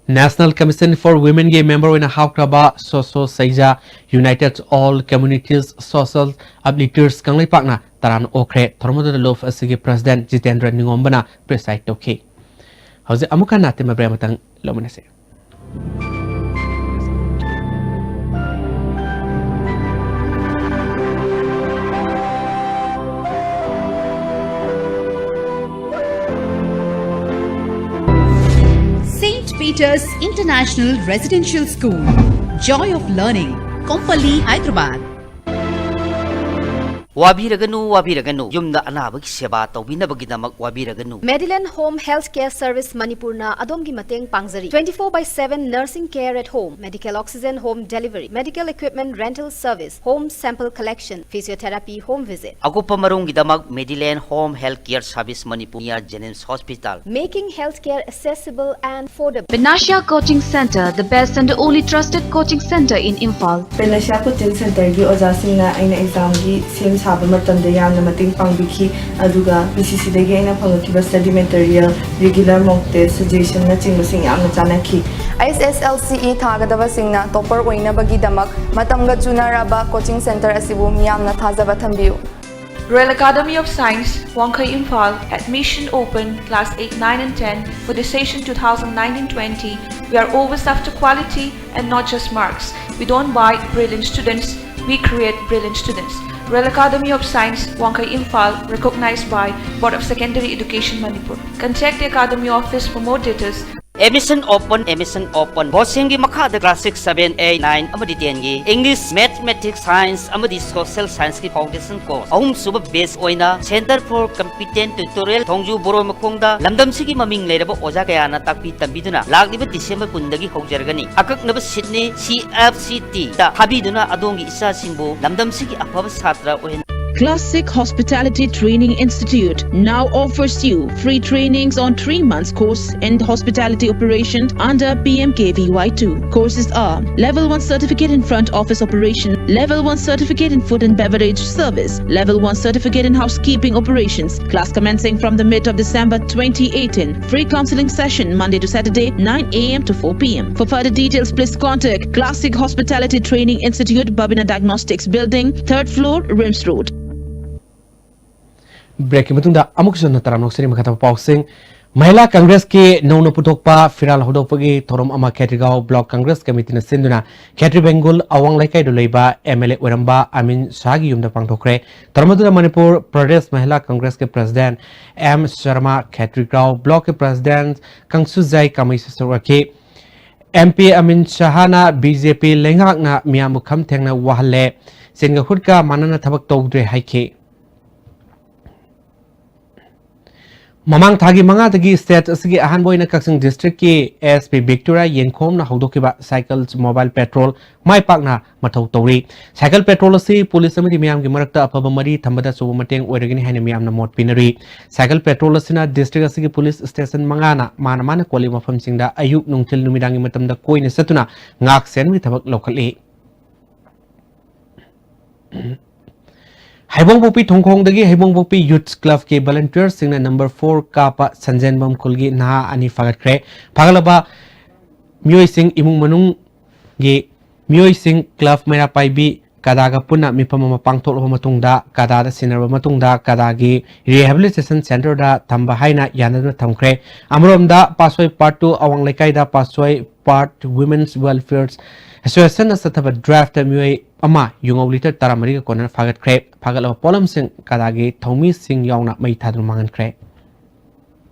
National Commission for Womenꯒꯤ ꯃꯦꯝꯕꯔ ꯑꯣꯏꯅ ꯍꯥꯞꯈ꯭ꯔꯕ ꯁꯣꯁꯣ ꯁꯩꯖꯥ United All Communities Social Uplifters ꯀꯪꯂꯩꯄꯥꯛꯅ ꯇꯔꯥꯝꯅ ꯑꯣꯛꯈ꯭ꯔꯦ꯫ ꯊꯧꯔꯝ ꯑꯗꯨꯗ ꯂꯣꯐ ꯑꯁꯤꯒꯤ ꯄ꯭ꯔꯁꯤꯗꯦꯟ ꯖꯤꯇꯦꯟꯗ꯭ꯔ ꯅꯤꯉꯣꯝꯕꯅ ꯄ꯭ꯔꯤꯁꯥꯏꯗ ꯇꯧꯈꯤ꯫ ꯍꯧꯖꯤꯛ ꯑꯃꯨꯛ ꯍꯟꯅ ꯇꯦꯝꯕ ꯕ꯭ꯔꯦꯛ ꯑꯃꯇꯪ ꯂꯧꯃꯤꯟꯅꯁꯤ꯫ Teachers International Residential School, Joy of Learning, Kompally, Hyderabad. ꯋꯥꯕꯤꯔꯒꯅꯨ, ꯋꯥꯕꯤꯔꯒꯅꯨ꯫ ꯌꯨꯝꯗ ꯑꯅꯥꯕꯒꯤ ꯁꯦꯕꯥ ꯇꯧꯕꯤꯅꯕꯒꯤꯗꯃꯛ ꯋꯥꯕꯤꯔꯒꯅꯨ꯫ Mediland Home Health Care Service ꯃꯅꯤꯄꯨꯔꯅ ꯑꯗꯣꯝꯒꯤ ꯃꯇꯦꯡ ꯄꯥꯡꯖꯔꯤ꯫ Twenty four by seven nursing care at home, medical oxygen home delivery, medical equipment rental service, home sample collection, physiotherapy home visit. ꯑꯀꯨꯞꯄ ꯃꯔꯣꯜꯒꯤꯗꯃꯛ Mediland Home Health Care Service Manipur near Jennings Hospital. Making healthcare accessible and affordable. Panacea Coaching Center, the best and the only trusted coaching center in Imphal. Panacea Coaching Centerꯒꯤ ꯑꯣꯖꯥꯁꯤꯡꯅ ꯑꯩꯅ examꯒꯤ ꯁꯦꯝ ꯁꯥꯕ ꯃꯇꯝꯗ ꯌꯥꯝꯅ ꯃꯇꯦꯡ ꯄꯥꯡꯕꯤꯈꯤ꯫ ꯑꯗꯨꯒ P C Cꯗꯒꯤ ꯑꯩꯅ ꯐꯪꯉꯛꯈꯤꯕ study material, regular mock test, suggestionꯅꯆꯤꯡꯕꯁꯤꯡ ꯌꯥꯝꯅ ꯆꯥꯟꯅꯈꯤ꯫ H S L C E ꯊꯥꯒꯗꯕꯁꯤꯡꯅ topper ꯑꯣꯏꯅꯕꯒꯤꯗꯃꯛ ꯃꯇꯝꯒ ꯆꯨꯅꯔꯕ coaching center ꯑꯁꯤꯕꯨ ꯃꯤꯌꯥꯝꯅ ꯊꯥꯖꯕ ꯊꯝꯕꯤꯌꯨ꯫ Royal Academy of Science, Wangkhei, Imphal. Admission open, class eight, nine and ten, for the session twenty nineteen twenty. We are always after quality and not just marks. We don't buy brilliant students, we create brilliant students. Royal Academy of Science, Wangkhei, Imphal, recognized by Board of Secondary Education, Manipur. Contact the Academy office for more details. Admission open, admission open. Board ꯁꯤꯡꯒꯤ ꯃꯈꯥꯗ class six, seven, eight, nine ꯑꯃꯗꯤ ten ꯒꯤ English, Mathematics, Science ꯑꯃꯗꯤ Social Scienceꯀꯤ foundation course ꯑꯍꯨꯝꯁꯨꯕ batch ꯑꯣꯏꯅ Center for Competent Tutorial ꯊꯣꯡꯖꯨ ꯕꯣꯔꯣꯏ ꯃꯈꯣꯡꯗ ꯂꯝꯗꯝꯁꯤꯒꯤ ꯃꯃꯤꯡ ꯂꯩꯔꯕ ꯑꯣꯖꯥ ꯀꯌꯥꯅ ꯇꯥꯛꯄꯤ ꯇꯝꯕꯤꯗꯨꯅ ꯂꯥꯛꯂꯤꯕ December ꯀꯨꯟꯗꯒꯤ ꯍꯧꯖꯔꯒꯅꯤ꯫ ꯑꯀꯛꯅꯕ seatꯅꯤ꯫ C F C Tꯗ ꯊꯥꯕꯤꯗꯨꯅ ꯑꯗꯣꯝꯒꯤ ꯏꯆꯥꯁꯤꯡꯕꯨ ꯂꯝꯗꯝꯁꯤꯒꯤ ꯑꯐꯕ ꯁꯥꯇ꯭ꯔ ꯑꯣꯏꯍꯟ Classic Hospitality Training Institute now offers you free trainings on three months course in hospitality operations under P M K V Y two. Courses are Level one Certificate in Front Office Operation, Level one Certificate in Food and Beverage Service, Level one Certificate in Housekeeping Operations. Class commencing from the mid of December twenty eighteen. Free counseling session Monday to Saturday, nine A M to four P M. For further details, please contact Classic Hospitality Training Institute, Babina Diagnostics Building, third floor, RIMS Road. Breakꯀꯤ ꯃꯇꯨꯡꯗ ꯑꯃꯨꯛꯁꯨ ꯍꯟꯅ ꯇꯔꯥꯝꯅ ꯑꯣꯛꯆꯔꯤ꯫ ꯃꯈꯥ ꯇꯥꯕ ꯄꯥꯎꯁꯤꯡ꯫ ꯃꯍꯤꯂꯥ ꯀꯪꯒ꯭ꯔꯦꯁꯀꯤ ꯅꯧꯅ ꯄꯨꯊꯣꯛꯄ ꯐꯤꯔꯥꯜ ꯍꯧꯗꯣꯛꯄꯒꯤ ꯊꯧꯔꯝ ꯑꯃ ꯈꯦꯇ꯭ꯔꯤꯒꯥꯎ ꯕ꯭ꯂꯣꯛ ꯀꯪꯒ꯭ꯔꯦꯁ ꯀꯃꯤꯇꯤꯅ ꯁꯤꯟꯗꯨꯅ ꯈꯦꯇ꯭ꯔꯤ ꯕꯦꯡꯒꯨꯜ ꯑꯋꯥꯡ ꯂꯩꯀꯥꯏꯗ ꯂꯩꯕ ꯑꯦꯝ ꯑꯦꯜ ꯑꯦ ꯑꯣꯏꯔꯝꯕ ꯑꯃꯤꯟ ꯁꯥꯍꯒꯤ ꯌꯨꯝꯗ ꯄꯥꯡꯊꯣꯛꯈ꯭ꯔꯦ꯫ ꯊꯧꯔꯝ ꯑꯗꯨꯗ ꯃꯅꯤꯄꯨꯔ ꯄ꯭ꯔꯗꯦꯁ ꯃꯍꯤꯂꯥ ꯀꯪꯒ꯭ꯔꯦꯁꯀꯤ ꯄ꯭ꯔꯁꯤꯗꯦꯟꯠ ꯑꯦꯝ ꯁꯔꯃ, ꯈꯦꯇ꯭ꯔꯤꯒꯥꯎ ꯕ꯭ꯂꯣꯛꯀꯤ ꯄ꯭ꯔꯁꯤꯗꯦꯟꯠ ꯀꯪꯁꯨꯖꯥꯏ ꯀꯥꯃꯩꯁꯨ ꯁꯔꯨꯛ ꯌꯥꯈꯤ꯫ ꯑꯦꯝ ꯄꯤ ꯑꯃꯤꯟ ꯁꯥꯍꯅ ꯕꯤ ꯖꯦ ꯄꯤ ꯂꯩꯉꯥꯛꯅ ꯃꯤꯌꯥꯝꯕꯨ ꯈꯝ ꯊꯦꯡꯅ ꯋꯥꯍꯜꯂꯦ, ꯆꯤꯟꯒ ꯈꯨꯠꯀ ꯃꯥꯟꯅꯅ ꯊꯕꯛ ꯇꯧꯗ꯭ꯔꯦ ꯍꯥꯏꯈꯤ꯫ ꯃꯃꯥꯡ ꯊꯥꯒꯤ ꯃꯉꯥꯗꯒꯤ ꯁ꯭ꯇꯦꯠ ꯑꯁꯤꯒꯤ ꯑꯍꯥꯟꯕ ꯑꯣꯏꯅ ꯀꯛꯆꯤꯡ ꯗꯤꯁꯇ꯭ꯔꯤꯛꯀꯤ ꯑꯦ ꯑꯦꯁ ꯄꯤ ꯕꯤꯛꯇꯣꯔꯤꯌꯥ ꯌꯦꯡꯈꯣꯝꯅ ꯍꯧꯗꯣꯛꯈꯤꯕ ꯁꯥꯏꯀꯜ ꯃꯣꯕꯥꯏꯜ ꯄꯦꯇ꯭ꯔꯣꯜ ꯃꯥꯏ ꯄꯥꯛꯅ ꯃꯊꯧ ꯇꯧꯔꯤ꯫ ꯁꯥꯏꯀꯜ ꯄꯦꯇ꯭ꯔꯣꯜ ꯑꯁꯤ ꯄꯨꯂꯤꯁ ꯑꯃꯗꯤ ꯃꯤꯌꯥꯝꯒꯤ ꯃꯔꯛꯇ ꯑꯐꯕ ꯃꯔꯤ ꯊꯝꯕꯗ ꯑꯆꯧꯕ ꯃꯇꯦꯡ ꯑꯣꯏꯔꯒꯅꯤ ꯍꯥꯏꯅ ꯃꯤꯌꯥꯝꯅ ꯃꯣꯠ ꯄꯤꯅꯔꯤ꯫ ꯁꯥꯏꯀꯜ ꯄꯦꯇ꯭ꯔꯣꯜ ꯑꯁꯤꯅ ꯗꯤꯁꯇ꯭ꯔꯤꯛ ꯑꯁꯤꯒꯤ ꯄꯨꯂꯤꯁ ꯁ꯭ꯇꯦꯁꯟ ꯃꯉꯥꯅ ꯃꯥꯅ ꯃꯥꯅ ꯀꯣꯜꯂꯤꯕ ꯃꯐꯝꯁꯤꯡꯗ ꯑꯌꯨꯛ, ꯅꯨꯡꯊꯤꯜ, ꯅꯨꯃꯤꯗꯥꯡꯒꯤ ꯃꯇꯝꯗ ꯀꯣꯏꯅ ꯆꯠꯇꯨꯅ ꯉꯥꯛ ꯁꯦꯟꯕꯒꯤ ꯊꯕꯛ ꯂꯧꯈꯠꯂꯤ꯫ ꯍꯩꯕꯣꯡꯄꯣꯛꯄꯤ ꯊꯣꯡꯈꯣꯡꯗꯒꯤ ꯍꯩꯕꯣꯡꯄꯣꯛꯄꯤ ꯌꯨꯊ ꯀ꯭ꯂꯕꯀꯤ ꯚꯣꯂꯨꯟꯇꯤꯌꯔꯁꯤꯡꯅ ꯅꯝꯕꯔ ꯐꯣꯔ ꯀꯥꯞꯄ ꯁꯟꯖꯦꯟꯕꯝ ꯈꯨꯜꯒꯤ ꯅꯍꯥ ꯑꯅꯤ ꯐꯥꯒꯠꯈ꯭ꯔꯦ꯫ ꯐꯥꯒꯠꯂꯕ ꯃꯤꯑꯣꯏꯁꯤꯡ ꯏꯃꯨꯡ ꯃꯅꯨꯡꯒꯤ ꯃꯤꯑꯣꯏꯁꯤꯡ ꯀ꯭ꯂꯕ ꯃꯩꯔꯥ ꯄꯥꯏꯕꯤ ꯀꯗꯥꯒ ꯄꯨꯟꯅ ꯃꯤꯐꯝ ꯑꯃ ꯄꯥꯡꯊꯣꯛꯂꯕ ꯃꯇꯨꯡꯗ, ꯀꯗꯥꯗ ꯁꯤꯟꯅꯔꯕ ꯃꯇꯨꯡꯗ, ꯀꯗꯥꯒꯤ ꯔꯤꯍꯦꯕꯤꯂꯤꯇꯦꯁꯟ ꯁꯦꯟꯇꯔꯗ ꯊꯝꯕ ꯍꯥꯏꯅ ꯌꯥꯅꯗꯨꯅ ꯊꯝꯈ꯭ꯔꯦ꯫ ꯑꯃꯔꯣꯝꯗ, ꯄꯥꯠꯁꯣꯏ ꯄꯥꯔꯠ ꯇꯨ ꯑꯋꯥꯡ ꯂꯩꯀꯥꯏꯗ ꯄꯥꯠꯁꯣꯏ ꯄꯥꯔꯠ ꯋꯨꯃꯦꯟꯁ ꯋꯦꯜꯐꯤꯌꯔ ꯑꯦꯁꯣꯁꯤꯌꯦꯁꯟꯅ ꯆꯠꯊꯕ ꯗ꯭ꯔꯥꯏꯚꯇ ꯃꯤꯑꯣꯏ ꯑꯃ ꯌꯨꯉꯧ ꯂꯤꯇꯔ ꯇꯔꯥꯃꯔꯤꯒ ꯀꯣꯟꯅꯅ ꯐꯥꯒꯠꯈ꯭ꯔꯦ꯫ ꯐꯥꯒꯠꯂꯕ ꯄꯣꯠꯂꯝꯁꯤꯡ ꯀꯗꯥꯒꯤ ꯊꯧꯃꯤꯁꯤꯡ ꯌꯥꯎꯅ ꯃꯩ ꯊꯥꯗꯨꯅ ꯃꯥꯡꯍꯟꯈ꯭ꯔꯦ꯫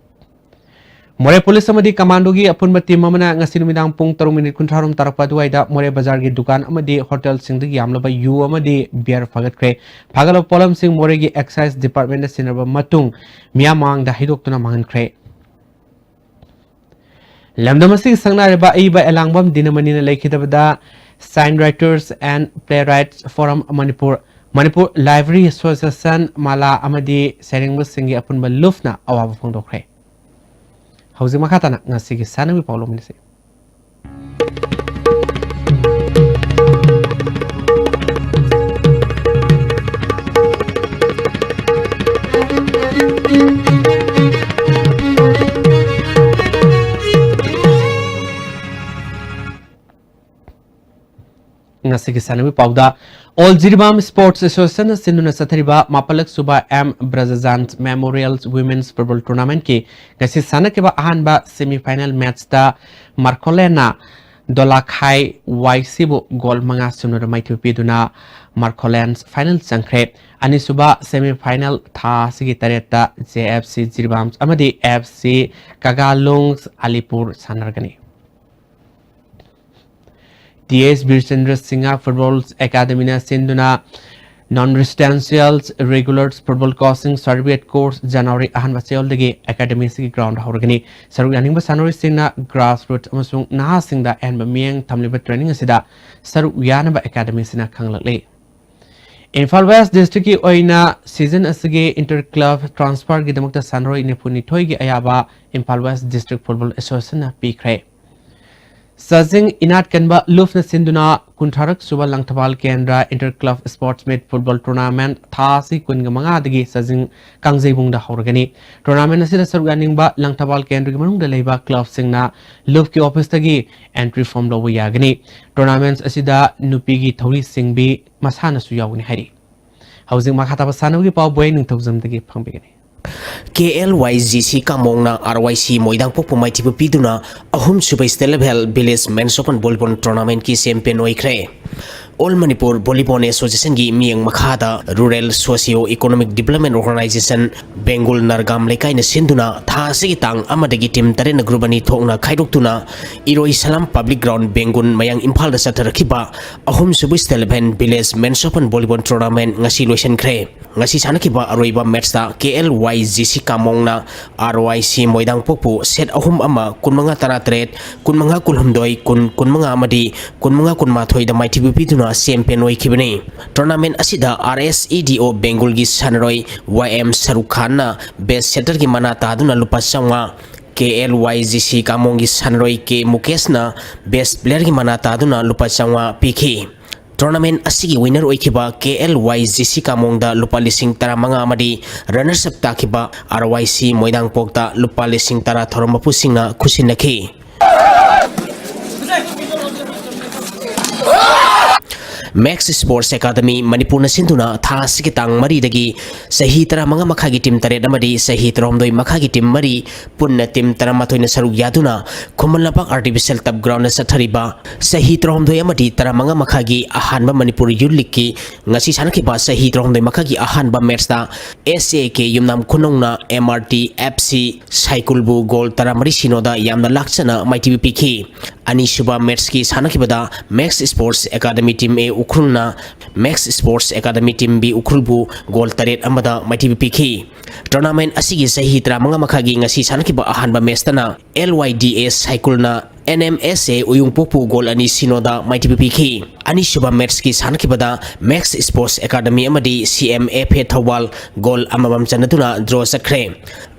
ꯃꯣꯔꯦ ꯄꯨꯂꯤꯁ ꯑꯃꯗꯤ ꯀꯃꯥꯟꯗꯣꯒꯤ ꯑꯄꯨꯟꯕ ꯇꯤꯝ ꯑꯃꯅ ꯉꯁꯤ ꯅꯨꯃꯤꯗꯥꯡ ꯄꯨꯡ ꯇꯔꯨꯛ ꯃꯤꯅꯤꯠ ꯀꯨꯟꯊ꯭ꯔꯥ ꯔꯣꯝ ꯇꯥꯔꯛꯄ ꯑꯗꯨꯋꯥꯏꯗ ꯃꯣꯔꯦ ꯕꯖꯥꯔꯒꯤ ꯗꯨꯀꯥꯟ ꯑꯃꯗꯤ ꯍꯣꯇꯦꯜꯁꯤꯡꯗꯒꯤ ꯌꯥꯝꯂꯕ ꯌꯨ ꯑꯃꯗꯤ ꯕꯤꯌꯔ ꯐꯥꯒꯠꯈ꯭ꯔꯦ꯫ ꯐꯥꯒꯠꯂꯕ ꯄꯣꯠꯂꯝꯁꯤꯡ ꯃꯣꯔꯦꯒꯤ ꯑꯦꯛꯁꯥꯏꯖ ꯗꯤꯄꯥꯔꯠꯃꯦꯟꯗ ꯁꯤꯟꯅꯔꯕ ꯃꯇꯨꯡ ꯃꯤꯌꯥꯝ ꯃꯥꯡꯗ ꯍꯩꯗꯣꯛꯇꯨꯅ ꯃꯥꯡꯍꯟꯈ꯭ꯔꯦ꯫ ꯂꯝꯗꯝ ꯑꯁꯤꯒꯤ ꯁꯛꯅꯥꯏꯔꯕ ꯑꯏꯕ ꯑꯦꯂꯥꯡꯕꯝ ꯗꯤꯅꯃꯅꯤꯅ ꯂꯩꯈꯤꯗꯕꯗ Sign Writers and Playwrights Forum Manipur, Manipur library association, ꯃꯥꯂꯥ ꯑꯃꯗꯤ ꯁꯩꯔꯦꯡꯕꯁꯤꯡꯒꯤ ꯑꯄꯨꯟꯕ ꯂꯨꯞꯅ ꯑꯋꯥꯕ ꯐꯣꯡꯗꯣꯛꯈ꯭ꯔꯦ꯫ ꯍꯧꯖꯤꯛ ꯃꯈꯥ ꯇꯥꯅ ꯉꯁꯤꯒꯤ ꯁꯥꯟꯅꯕꯒꯤ ꯄꯥꯎ ꯂꯧꯃꯤꯟꯅꯁꯤ꯫ ꯉꯁꯤꯒꯤ ꯁꯥꯟꯅꯕꯒꯤ ꯄꯥꯎꯗ, All Jiribam Sports Association ꯅ ꯁꯤꯟꯗꯨꯅ ꯆꯠꯊꯔꯤꯕ ꯃꯥꯄꯜꯂꯛ ꯁꯨꯕ M Brajajan Memorial Women's Football Tournament ꯀꯤ ꯉꯁꯤ ꯁꯥꯟꯅꯈꯤꯕ ꯑꯍꯥꯟꯕ semi final match ꯇ Marcolen ꯅ Dolakhai Y C ꯕꯨ goal ꯃꯉꯥ ꯁꯤꯅꯣꯗ ꯃꯥꯏꯊꯤꯕ ꯄꯤꯗꯨꯅ Marcolen final ꯆꯪꯈ꯭ꯔꯦ꯫ ꯑꯅꯤꯁꯨꯕ semi final ꯊꯥ ꯑꯁꯤꯒꯤ ꯇꯔꯦꯠꯇ J F C Jiribam ꯑꯃꯗꯤ F C Kagalung Alipur ꯁꯥꯟꯅꯔꯒꯅꯤ꯫ T H Birchandra Singha Football Academy ꯅ ꯁꯤꯟꯗꯨꯅ Non Residential Regular Football Coaching Certificate Course January ꯑꯍꯥꯟꯕ ꯆꯌꯣꯜꯗꯒꯤ academy ꯑꯁꯤꯒꯤ ground ꯍꯧꯔꯒꯅꯤ꯫ ꯁꯔꯨꯛ ꯌꯥꯅꯤꯡꯕ ꯁꯥꯟꯅꯔꯣꯏꯁꯤꯡꯅ grassroots ꯑꯃꯁꯨꯡ ꯅꯍꯥꯁꯤꯡꯗ ꯑꯍꯦꯟꯕ ꯃꯤꯠꯌꯦꯡ ꯊꯝꯂꯤꯕ training ꯑꯁꯤꯗ ꯁꯔꯨꯛ ꯌꯥꯅꯕ academy ꯑꯁꯤꯅ ꯈꯪꯂꯛꯂꯤ꯫ ꯏꯝꯐꯥꯜ West District ꯀꯤ ꯑꯣꯏꯅ season ꯑꯁꯤꯒꯤ inter club transfer ꯒꯤꯗꯃꯛꯇ ꯁꯥꯟꯅꯔꯣꯏ ꯅꯤꯐꯨ ꯅꯤꯊꯣꯏꯒꯤ ꯑꯌꯥꯕ Imphal West District Football Association ꯅ ꯄꯤꯈ꯭ꯔꯦ꯫ ꯆꯥꯖꯤꯡ ꯏꯅꯥꯠ ꯀꯟꯕ ꯂꯨꯞꯅ ꯁꯤꯟꯗꯨꯅ ꯀꯨꯟꯊ꯭ꯔꯥꯔꯛ ꯁꯨꯕ ꯂꯪꯊꯕꯥꯜ ꯀꯦꯟꯗ꯭ꯔ inter club sports meet football tournament ꯊꯥ ꯑꯁꯤ ꯀꯨꯟꯒ ꯃꯉꯥꯗꯒꯤ ꯆꯥꯖꯤꯡ ꯀꯥꯡꯖꯩꯕꯨꯡꯗ ꯍꯧꯔꯒꯅꯤ꯫ Tournament ꯑꯁꯤꯗ ꯁꯔꯨꯛ ꯌꯥꯅꯤꯡꯕ ꯂꯪꯊꯕꯥꯜ ꯀꯦꯟꯗ꯭ꯔꯒꯤ ꯃꯅꯨꯡꯗ ꯂꯩꯕ club ꯁꯤꯡꯅ ꯂꯨꯞꯀꯤ office ꯇꯒꯤ entry form ꯂꯧꯕ ꯌꯥꯒꯅꯤ꯫ Tournament ꯑꯁꯤꯗ ꯅꯨꯄꯤꯒꯤ ꯊꯧꯔꯤ ꯆꯤꯡꯕꯤ ꯃꯁꯥꯟꯅꯁꯨ ꯌꯥꯎꯒꯅꯤ ꯍꯥꯏꯔꯤ꯫ ꯍꯧꯖꯤꯛ ꯃꯈꯥ ꯇꯥꯕ ꯁꯥꯟꯅꯕꯒꯤ ꯄꯥꯎ ꯕꯣꯏ ꯅꯤꯡꯊꯧꯖꯝꯗꯒꯤ ꯐꯪꯕꯤꯒꯅꯤ꯫ K L Y G C ꯀꯥꯃꯣꯡꯅ R Y C ꯃꯣꯏꯗꯥꯡꯄꯣꯛꯄꯨ ꯃꯥꯏꯊꯤꯕ ꯄꯤꯗꯨꯅ ꯑꯍꯨꯝꯁꯨꯕ State Level Village Men's Open Volleyball Tournament ꯀꯤ champion ꯑꯣꯏꯈ꯭ꯔꯦ꯫ All Manipur Volleyball Association ꯒꯤ ꯃꯤꯠꯌꯦꯡ ꯃꯈꯥꯗ Rural Socio Economic Development Organization ꯕꯦꯡꯒꯨꯜ ꯅꯔꯒꯥꯝ ꯂꯩꯀꯥꯏꯅ ꯁꯤꯟꯗꯨꯅ ꯊꯥ ꯑꯁꯤꯒꯤ ꯇꯥꯡ ꯑꯃꯗꯒꯤ team ꯇꯔꯦꯠꯅ group ꯑꯅꯤ ꯊꯣꯛꯅ ꯈꯥꯏꯗꯣꯛꯇꯨꯅ ꯏꯔꯣꯏ ꯁꯂꯥꯝ Public Ground ꯕꯦꯡꯒꯨꯜ ꯃꯌꯥꯡ ꯏꯝꯐꯥꯜꯗ ꯆꯠꯊꯔꯛꯈꯤꯕ ꯑꯍꯨꯝꯁꯨꯕ State Level Village Men's Open Volleyball Tournament ꯉꯁꯤ ꯂꯣꯏꯁꯤꯟꯈ꯭ꯔꯦ꯫ ꯉꯁꯤ ꯁꯥꯟꯅꯈꯤꯕ ꯑꯔꯣꯏꯕ match ꯇ K L Y G C ꯀꯥꯃꯣꯡꯅ R Y C ꯃꯣꯏꯗꯥꯡꯄꯣꯛꯄꯨ set ꯑꯍꯨꯝ ꯑꯃ, ꯀꯨꯟꯃꯉꯥ ꯇꯔꯥꯇꯔꯦꯠ, ꯀꯨꯟꯃꯉꯥ ꯀꯨꯟꯍꯨꯝꯗꯣꯏ, ꯀꯨꯟ, ꯀꯨꯟꯃꯉꯥ ꯑꯃꯗꯤ ꯀꯨꯟꯃꯉꯥ ꯀꯨꯟꯃꯥꯊꯣꯏꯗ ꯃꯥꯏꯊꯤꯕ ꯄꯤꯗꯨꯅ champion ꯑꯣꯏꯈꯤꯕꯅꯤ꯫ Tournament ꯑꯁꯤꯗ R S E D O ꯕꯦꯡꯒꯨꯜꯒꯤ ꯁꯥꯟꯅꯔꯣꯏ Y M ꯁꯔꯨꯛ ꯈꯥꯟꯅ best setter ꯒꯤ ꯃꯅꯥ ꯇꯥꯗꯨꯅ ꯂꯨꯄꯥ ꯆꯥꯝꯃꯉꯥ, K L Y G C ꯀꯥꯃꯣꯡꯒꯤ ꯁꯥꯟꯅꯔꯣꯏ K ꯃꯨꯀꯦꯁꯅ best player ꯒꯤ ꯃꯅꯥ ꯇꯥꯗꯨꯅ ꯂꯨꯄꯥ ꯆꯥꯝꯃꯉꯥ ꯄꯤꯈꯤ꯫ Tournament ꯑꯁꯤꯒꯤ winner ꯑꯣꯏꯈꯤꯕ K L Y G C ꯀꯥꯃꯣꯡꯗ ꯂꯨꯄꯥ ꯂꯤꯁꯤꯡ ꯇꯔꯥꯃꯉꯥ ꯑꯃꯗꯤ runners up ꯇꯥꯈꯤꯕ R Y C ꯃꯣꯏꯗꯥꯡꯄꯣꯛꯇ ꯂꯨꯄꯥ ꯂꯤꯁꯤꯡ ꯇꯔꯥ ꯊꯧꯔꯝ ꯃꯄꯨꯁꯤꯡꯅ ꯈꯨꯠꯁꯤꯟꯅꯈꯤ꯫ Max Sports Academy ꯃꯅꯤꯄꯨꯔꯅ ꯁꯤꯟꯗꯨꯅ ꯊꯥ ꯑꯁꯤꯒꯤ ꯇꯥꯡ ꯃꯔꯤꯗꯒꯤ ꯆꯍꯤ ꯇꯔꯥꯃꯉꯥ ꯃꯈꯥꯒꯤ ꯇꯤꯝ ꯇꯔꯦꯠ ꯑꯃꯗꯤ ꯆꯍꯤ ꯇꯔꯥꯍꯨꯝꯗꯣꯏ ꯃꯈꯥꯒꯤ ꯇꯤꯝ ꯃꯔꯤ, ꯄꯨꯟꯅ ꯇꯤꯝ ꯇꯔꯥꯃꯥꯊꯣꯏꯅ ꯁꯔꯨꯛ ꯌꯥꯗꯨꯅ Khuman Lampak Artificial Turf Ground ꯗ ꯆꯠꯊꯔꯤꯕ ꯆꯍꯤ ꯇꯔꯥꯍꯨꯝꯗꯣꯏ ꯑꯃꯗꯤ ꯇꯔꯥꯃꯉꯥ ꯃꯈꯥꯒꯤ ꯑꯍꯥꯟꯕ ꯃꯅꯤꯄꯨꯔ Youth League ꯀꯤ ꯉꯁꯤ ꯁꯥꯟꯅꯈꯤꯕ ꯆꯍꯤ ꯇꯔꯥꯍꯨꯝꯗꯣꯏ ꯃꯈꯥꯒꯤ ꯑꯍꯥꯟꯕ match ꯇ S A K Yumnam ꯈꯨꯅꯧꯅ M R T F C ꯁꯥꯏꯀꯨꯜꯕꯨ goal ꯇꯔꯥꯃꯔꯤ ꯁꯤꯅꯣꯗ ꯌꯥꯝꯅ ꯂꯥꯛꯆꯅ ꯃꯥꯏꯊꯤꯕ ꯄꯤꯈꯤ꯫ ꯑꯅꯤꯁꯨꯕ match ꯀꯤ ꯁꯥꯟꯅꯈꯤꯕꯗ Max Sports Academy Team A ꯎꯈ꯭ꯔꯨꯜꯅ Max Sports Academy Team B ꯎꯈ꯭ꯔꯨꯜꯕꯨ goal ꯇꯔꯦꯠ ꯑꯃꯗ ꯃꯥꯏꯊꯤꯕ ꯄꯤꯈꯤ꯫ Tournament ꯑꯁꯤꯒꯤ ꯆꯍꯤ ꯇꯔꯥꯃꯉꯥ ꯃꯈꯥꯒꯤ ꯉꯁꯤ ꯁꯥꯟꯅꯈꯤꯕ ꯑꯍꯥꯟꯕ match ꯇꯅ L Y D A ꯁꯥꯏꯀꯨꯜꯅ N M S A ꯎꯌꯨꯡꯄꯣꯛꯄꯨ goal ꯑꯅꯤ ꯁꯤꯅꯣꯗ ꯃꯥꯏꯊꯤꯕ ꯄꯤꯈꯤ꯫ ꯑꯅꯤꯁꯨꯕ match ꯀꯤ ꯁꯥꯟꯅꯈꯤꯕꯗ Max Sports Academy ꯑꯃꯗꯤ C M F A Thoubal goal ꯑꯃꯃꯝ ꯆꯟꯅꯗꯨꯅ draw ꯆꯠꯈ꯭ꯔꯦ꯫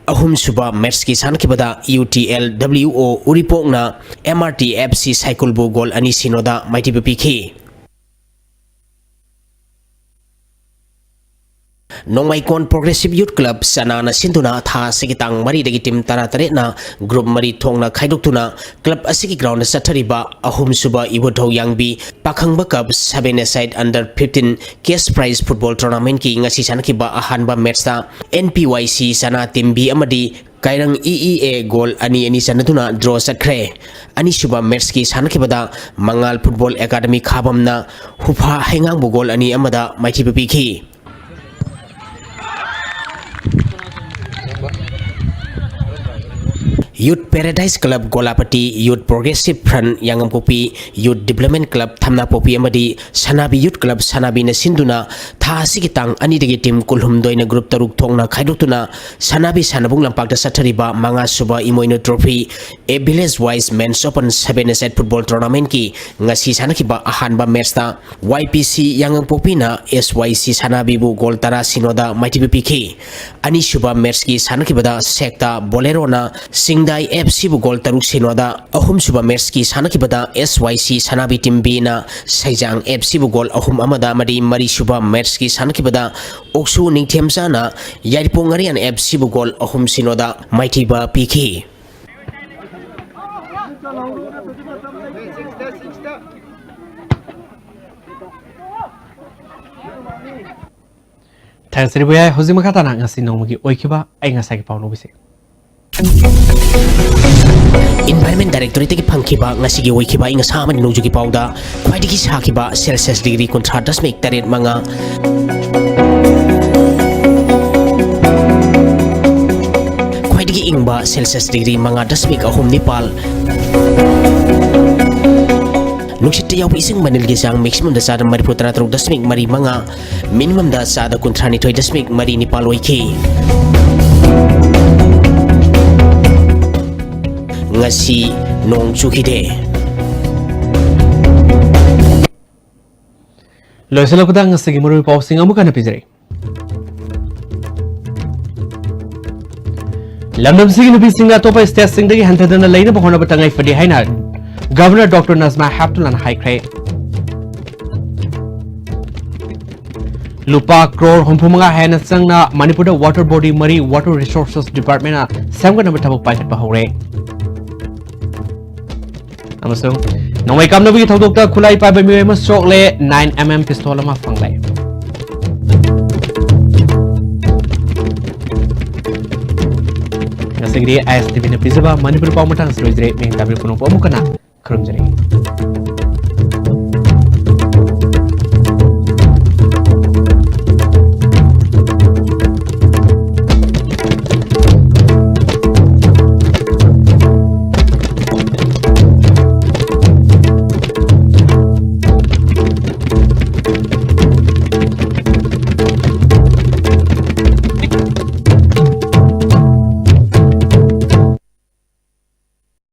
ꯑꯍꯨꯝꯁꯨꯕ match ꯀꯤ ꯁꯥꯟꯅꯈꯤꯕꯗ U T L W O ꯎꯔꯤꯄꯣꯛꯅ M R T F C ꯁꯥꯏꯀꯨꯜꯕꯨ goal ꯑꯅꯤ ꯁꯤꯅꯣꯗ ꯃꯥꯏꯊꯤꯕ ꯄꯤꯈꯤ꯫ ꯅꯣꯡꯃꯩꯀꯣꯟ Progressive Youth Club ꯆꯅꯥꯅ ꯁꯤꯟꯗꯨꯅ ꯊꯥ ꯑꯁꯤꯒꯤ ꯇꯥꯡ ꯃꯔꯤꯗꯒꯤ team ꯇꯔꯥꯇꯔꯦꯠꯅ group ꯃꯔꯤ ꯊꯣꯛꯅ ꯈꯥꯏꯗꯣꯛꯇꯨꯅ club ꯑꯁꯤꯒꯤ ground ꯗ ꯆꯠꯊꯔꯤꯕ ꯑꯍꯨꯝꯁꯨꯕ ꯏꯕꯨꯙꯧ ꯌꯥꯡꯕꯤ ꯄꯥꯈꯪꯕ cup seven-a-side under fifteen cash prize football tournament ꯀꯤ ꯉꯁꯤ ꯁꯥꯟꯅꯈꯤꯕ ꯑꯍꯥꯟꯕ match ꯇ N P Y C ꯆꯅꯥ team B ꯑꯃꯗꯤ ꯀꯥꯏꯔꯪ E E A goal ꯑꯅꯤ ꯑꯅꯤ ꯆꯟꯅꯗꯨꯅ draw ꯆꯠꯈ꯭ꯔꯦ꯫ ꯑꯅꯤꯁꯨꯕ match ꯀꯤ ꯁꯥꯟꯅꯈꯤꯕꯗ ꯃꯉꯥꯜ Football Academy ꯈꯥꯕꯝꯅ ꯍꯨꯐꯥ ꯍꯩꯉꯥꯡꯕꯨ goal ꯑꯅꯤ ꯑꯃꯗ ꯃꯥꯏꯊꯤꯕ ꯄꯤꯈꯤ꯫ Youth Paradise Club ꯒꯣꯂꯥꯄꯇꯤ, Youth Progressive Front ꯌꯥꯉꯝꯄꯣꯛꯄꯤ, Youth Development Club ꯊꯝꯅꯥꯄꯣꯛꯄꯤ ꯑꯃꯗꯤ ꯁꯅꯥꯕꯤ Youth Club ꯁꯅꯥꯕꯤꯅ ꯁꯤꯟꯗꯨꯅ ꯊꯥ ꯑꯁꯤꯒꯤ ꯇꯥꯡ ꯑꯅꯤꯗꯒꯤ team ꯀꯨꯟꯍꯨꯝꯗꯣꯏꯅ group ꯇꯔꯨꯛ ꯊꯣꯛꯅ ꯈꯥꯏꯗꯣꯛꯇꯨꯅ ꯁꯅꯥꯕꯤ ꯁꯥꯟꯅꯕꯨꯡ ꯂꯝꯄꯥꯛꯇ ꯆꯠꯊꯔꯤꯕ ꯃꯉꯥꯁꯨꯕ ꯏꯃꯣꯏꯅꯨ Trophy A Village Wise Men's Open seven-a-side football tournament ꯀꯤ ꯉꯁꯤ ꯁꯥꯟꯅꯈꯤꯕ ꯑꯍꯥꯟꯕ match ꯇ Y P C ꯌꯥꯉꯝꯄꯣꯛꯄꯤꯅ S Y C ꯁꯅꯥꯕꯤꯕꯨ goal ꯇꯔꯥ ꯁꯤꯅꯣꯗ ꯃꯥꯏꯊꯤꯕ ꯄꯤꯈꯤ꯫ ꯑꯅꯤꯁꯨꯕ match ꯀꯤ ꯁꯥꯟꯅꯈꯤꯕꯗ ꯁꯦꯛꯇꯥ Bolero ꯅ ꯁꯤꯡꯗꯥꯏ F C ꯕꯨ goal ꯇꯔꯨꯛ ꯁꯤꯅꯣꯗ, ꯑꯍꯨꯝꯁꯨꯕ match ꯀꯤ ꯁꯥꯟꯅꯈꯤꯕꯗ S Y C ꯁꯅꯥꯕꯤ team B ꯅ ꯁꯩꯖꯥꯡ F C ꯕꯨ goal ꯑꯍꯨꯝ ꯑꯃꯗ ꯑꯃꯗꯤ ꯃꯔꯤꯁꯨꯕ match ꯀꯤ ꯁꯥꯟꯅꯈꯤꯕꯗ ꯑꯣꯛꯁꯨ ꯅꯤꯡꯊꯦꯝꯆꯥꯅ ꯌꯥꯏꯔꯤꯄꯣꯛ ꯉꯥꯔꯤꯌꯥꯟ F C ꯕꯨ goal ꯑꯍꯨꯝ ꯁꯤꯅꯣꯗ ꯃꯥꯏꯊꯤꯕ ꯄꯤꯈꯤ꯫ ꯊꯥꯒꯠꯆꯔꯤꯕ ꯌꯥꯏ꯫ ꯍꯧꯖꯤꯛ ꯃꯈꯥ ꯇꯥꯅ ꯉꯁꯤ ꯅꯣꯡꯃꯒꯤ ꯑꯣꯏꯈꯤꯕ ꯑꯏꯪ ꯑꯁꯥꯒꯤ ꯄꯥꯎ ꯂꯧꯕꯤꯁꯤ꯫ Environment Directorate-ꯇꯒꯤ ꯐꯪꯈꯤꯕ ꯉꯁꯤꯒꯤ ꯑꯣꯏꯈꯤꯕ ꯑꯏꯪ ꯑꯁꯥ ꯑꯃꯗꯤ ꯅꯣꯡꯖꯨꯒꯤ ꯄꯥꯎꯗ ꯈ꯭ꯋꯥꯏꯗꯒꯤ ꯁꯥꯈꯤꯕ Celsius degree ꯀꯨꯟꯊ꯭ꯔꯥ ꯗꯁꯃꯤꯛ ꯇꯔꯦꯠ ꯃꯉꯥ, ꯈ꯭ꯋꯥꯏꯗꯒꯤ ꯏꯪꯕ Celsius degree ꯃꯉꯥ ꯗꯁꯃꯤꯛ ꯑꯍꯨꯝ ꯅꯤꯄꯥꯜ, ꯅꯨꯡꯁꯤꯠꯇ ꯌꯥꯎꯕ ꯏꯁꯤꯡ ꯃꯅꯤꯜꯒꯤ ꯆꯥꯡ maximum-ꯗ ꯆꯥꯗ ꯃꯔꯤꯐꯨ ꯇꯔꯥ ꯇꯔꯨꯛ ꯗꯁꯃꯤꯛ ꯃꯔꯤ ꯃꯉꯥ, minimum-ꯗ ꯆꯥꯗ ꯀꯨꯟꯊ꯭ꯔꯥ ꯅꯤꯊꯣꯏ ꯗꯁꯃꯤꯛ ꯃꯔꯤ ꯅꯤꯄꯥꯜ ꯑꯣꯏꯈꯤ꯫ ꯉꯁꯤ ꯅꯣꯡ ꯆꯨꯈꯤꯗꯦ꯫ ꯂꯣꯏꯁꯤꯜꯂꯛꯄꯗ ꯉꯁꯤꯒꯤ ꯃꯔꯨꯑꯣꯏꯕ ꯄꯥꯎꯁꯤꯡ ꯑꯃꯨꯛ ꯍꯟꯅ ꯄꯤꯖꯔꯤ꯫ ꯂꯝꯗꯝꯁꯤꯒꯤ ꯅꯨꯄꯤꯁꯤꯡꯅ ꯑꯇꯣꯞꯄ state-ꯁꯤꯡꯗꯒꯤ ꯍꯟꯊꯗꯅ ꯂꯩꯅꯕ ꯍꯣꯠꯅꯕ ꯇꯉꯥꯏ ꯐꯗꯦ ꯍꯥꯏꯅ Governor Doctor Najma Heptullahꯅ ꯍꯥꯏꯈ꯭ꯔꯦ꯫ ꯂꯨꯄꯥ ꯀ꯭ꯔꯣꯔ ꯍꯨꯝꯐꯨ ꯃꯉꯥ ꯍꯦꯟꯅ ꯆꯪꯅ ꯃꯅꯤꯄꯨꯔꯗ water body ꯃꯔꯤ Water Resources Department-ꯅ ꯁꯦꯝꯒꯠꯅꯕ ꯊꯕꯛ ꯄꯥꯏꯈꯠꯄ ꯍꯧꯔꯦ꯫ ꯑꯃꯁꯨꯡ ꯅꯣꯡꯃꯩ ꯀꯥꯞꯅꯕꯒꯤ ꯊꯧꯗꯣꯛꯇ ꯈꯨꯠꯂꯥꯏ ꯄꯥꯏꯕ ꯃꯤꯑꯣꯏ ꯑꯃ ꯁꯣꯛꯂꯦ, nine mm pistol ꯑꯃ ꯐꯪꯂꯦ꯫ ꯉꯁꯤꯒꯤꯗꯤ ISTV-ꯅ ꯄꯤꯖꯕ ꯃꯅꯤꯄꯨꯔ ꯄꯥꯎ ꯃꯇꯥꯡꯁꯤ ꯂꯣꯏꯖꯔꯦ꯫ ꯃꯤꯡ ꯇꯥꯕꯤꯔ ꯄꯨꯝꯅꯃꯛꯄꯨ ꯑꯃꯨꯛ ꯍꯟꯅ ꯈꯨꯔꯨꯝꯖꯔꯤ꯫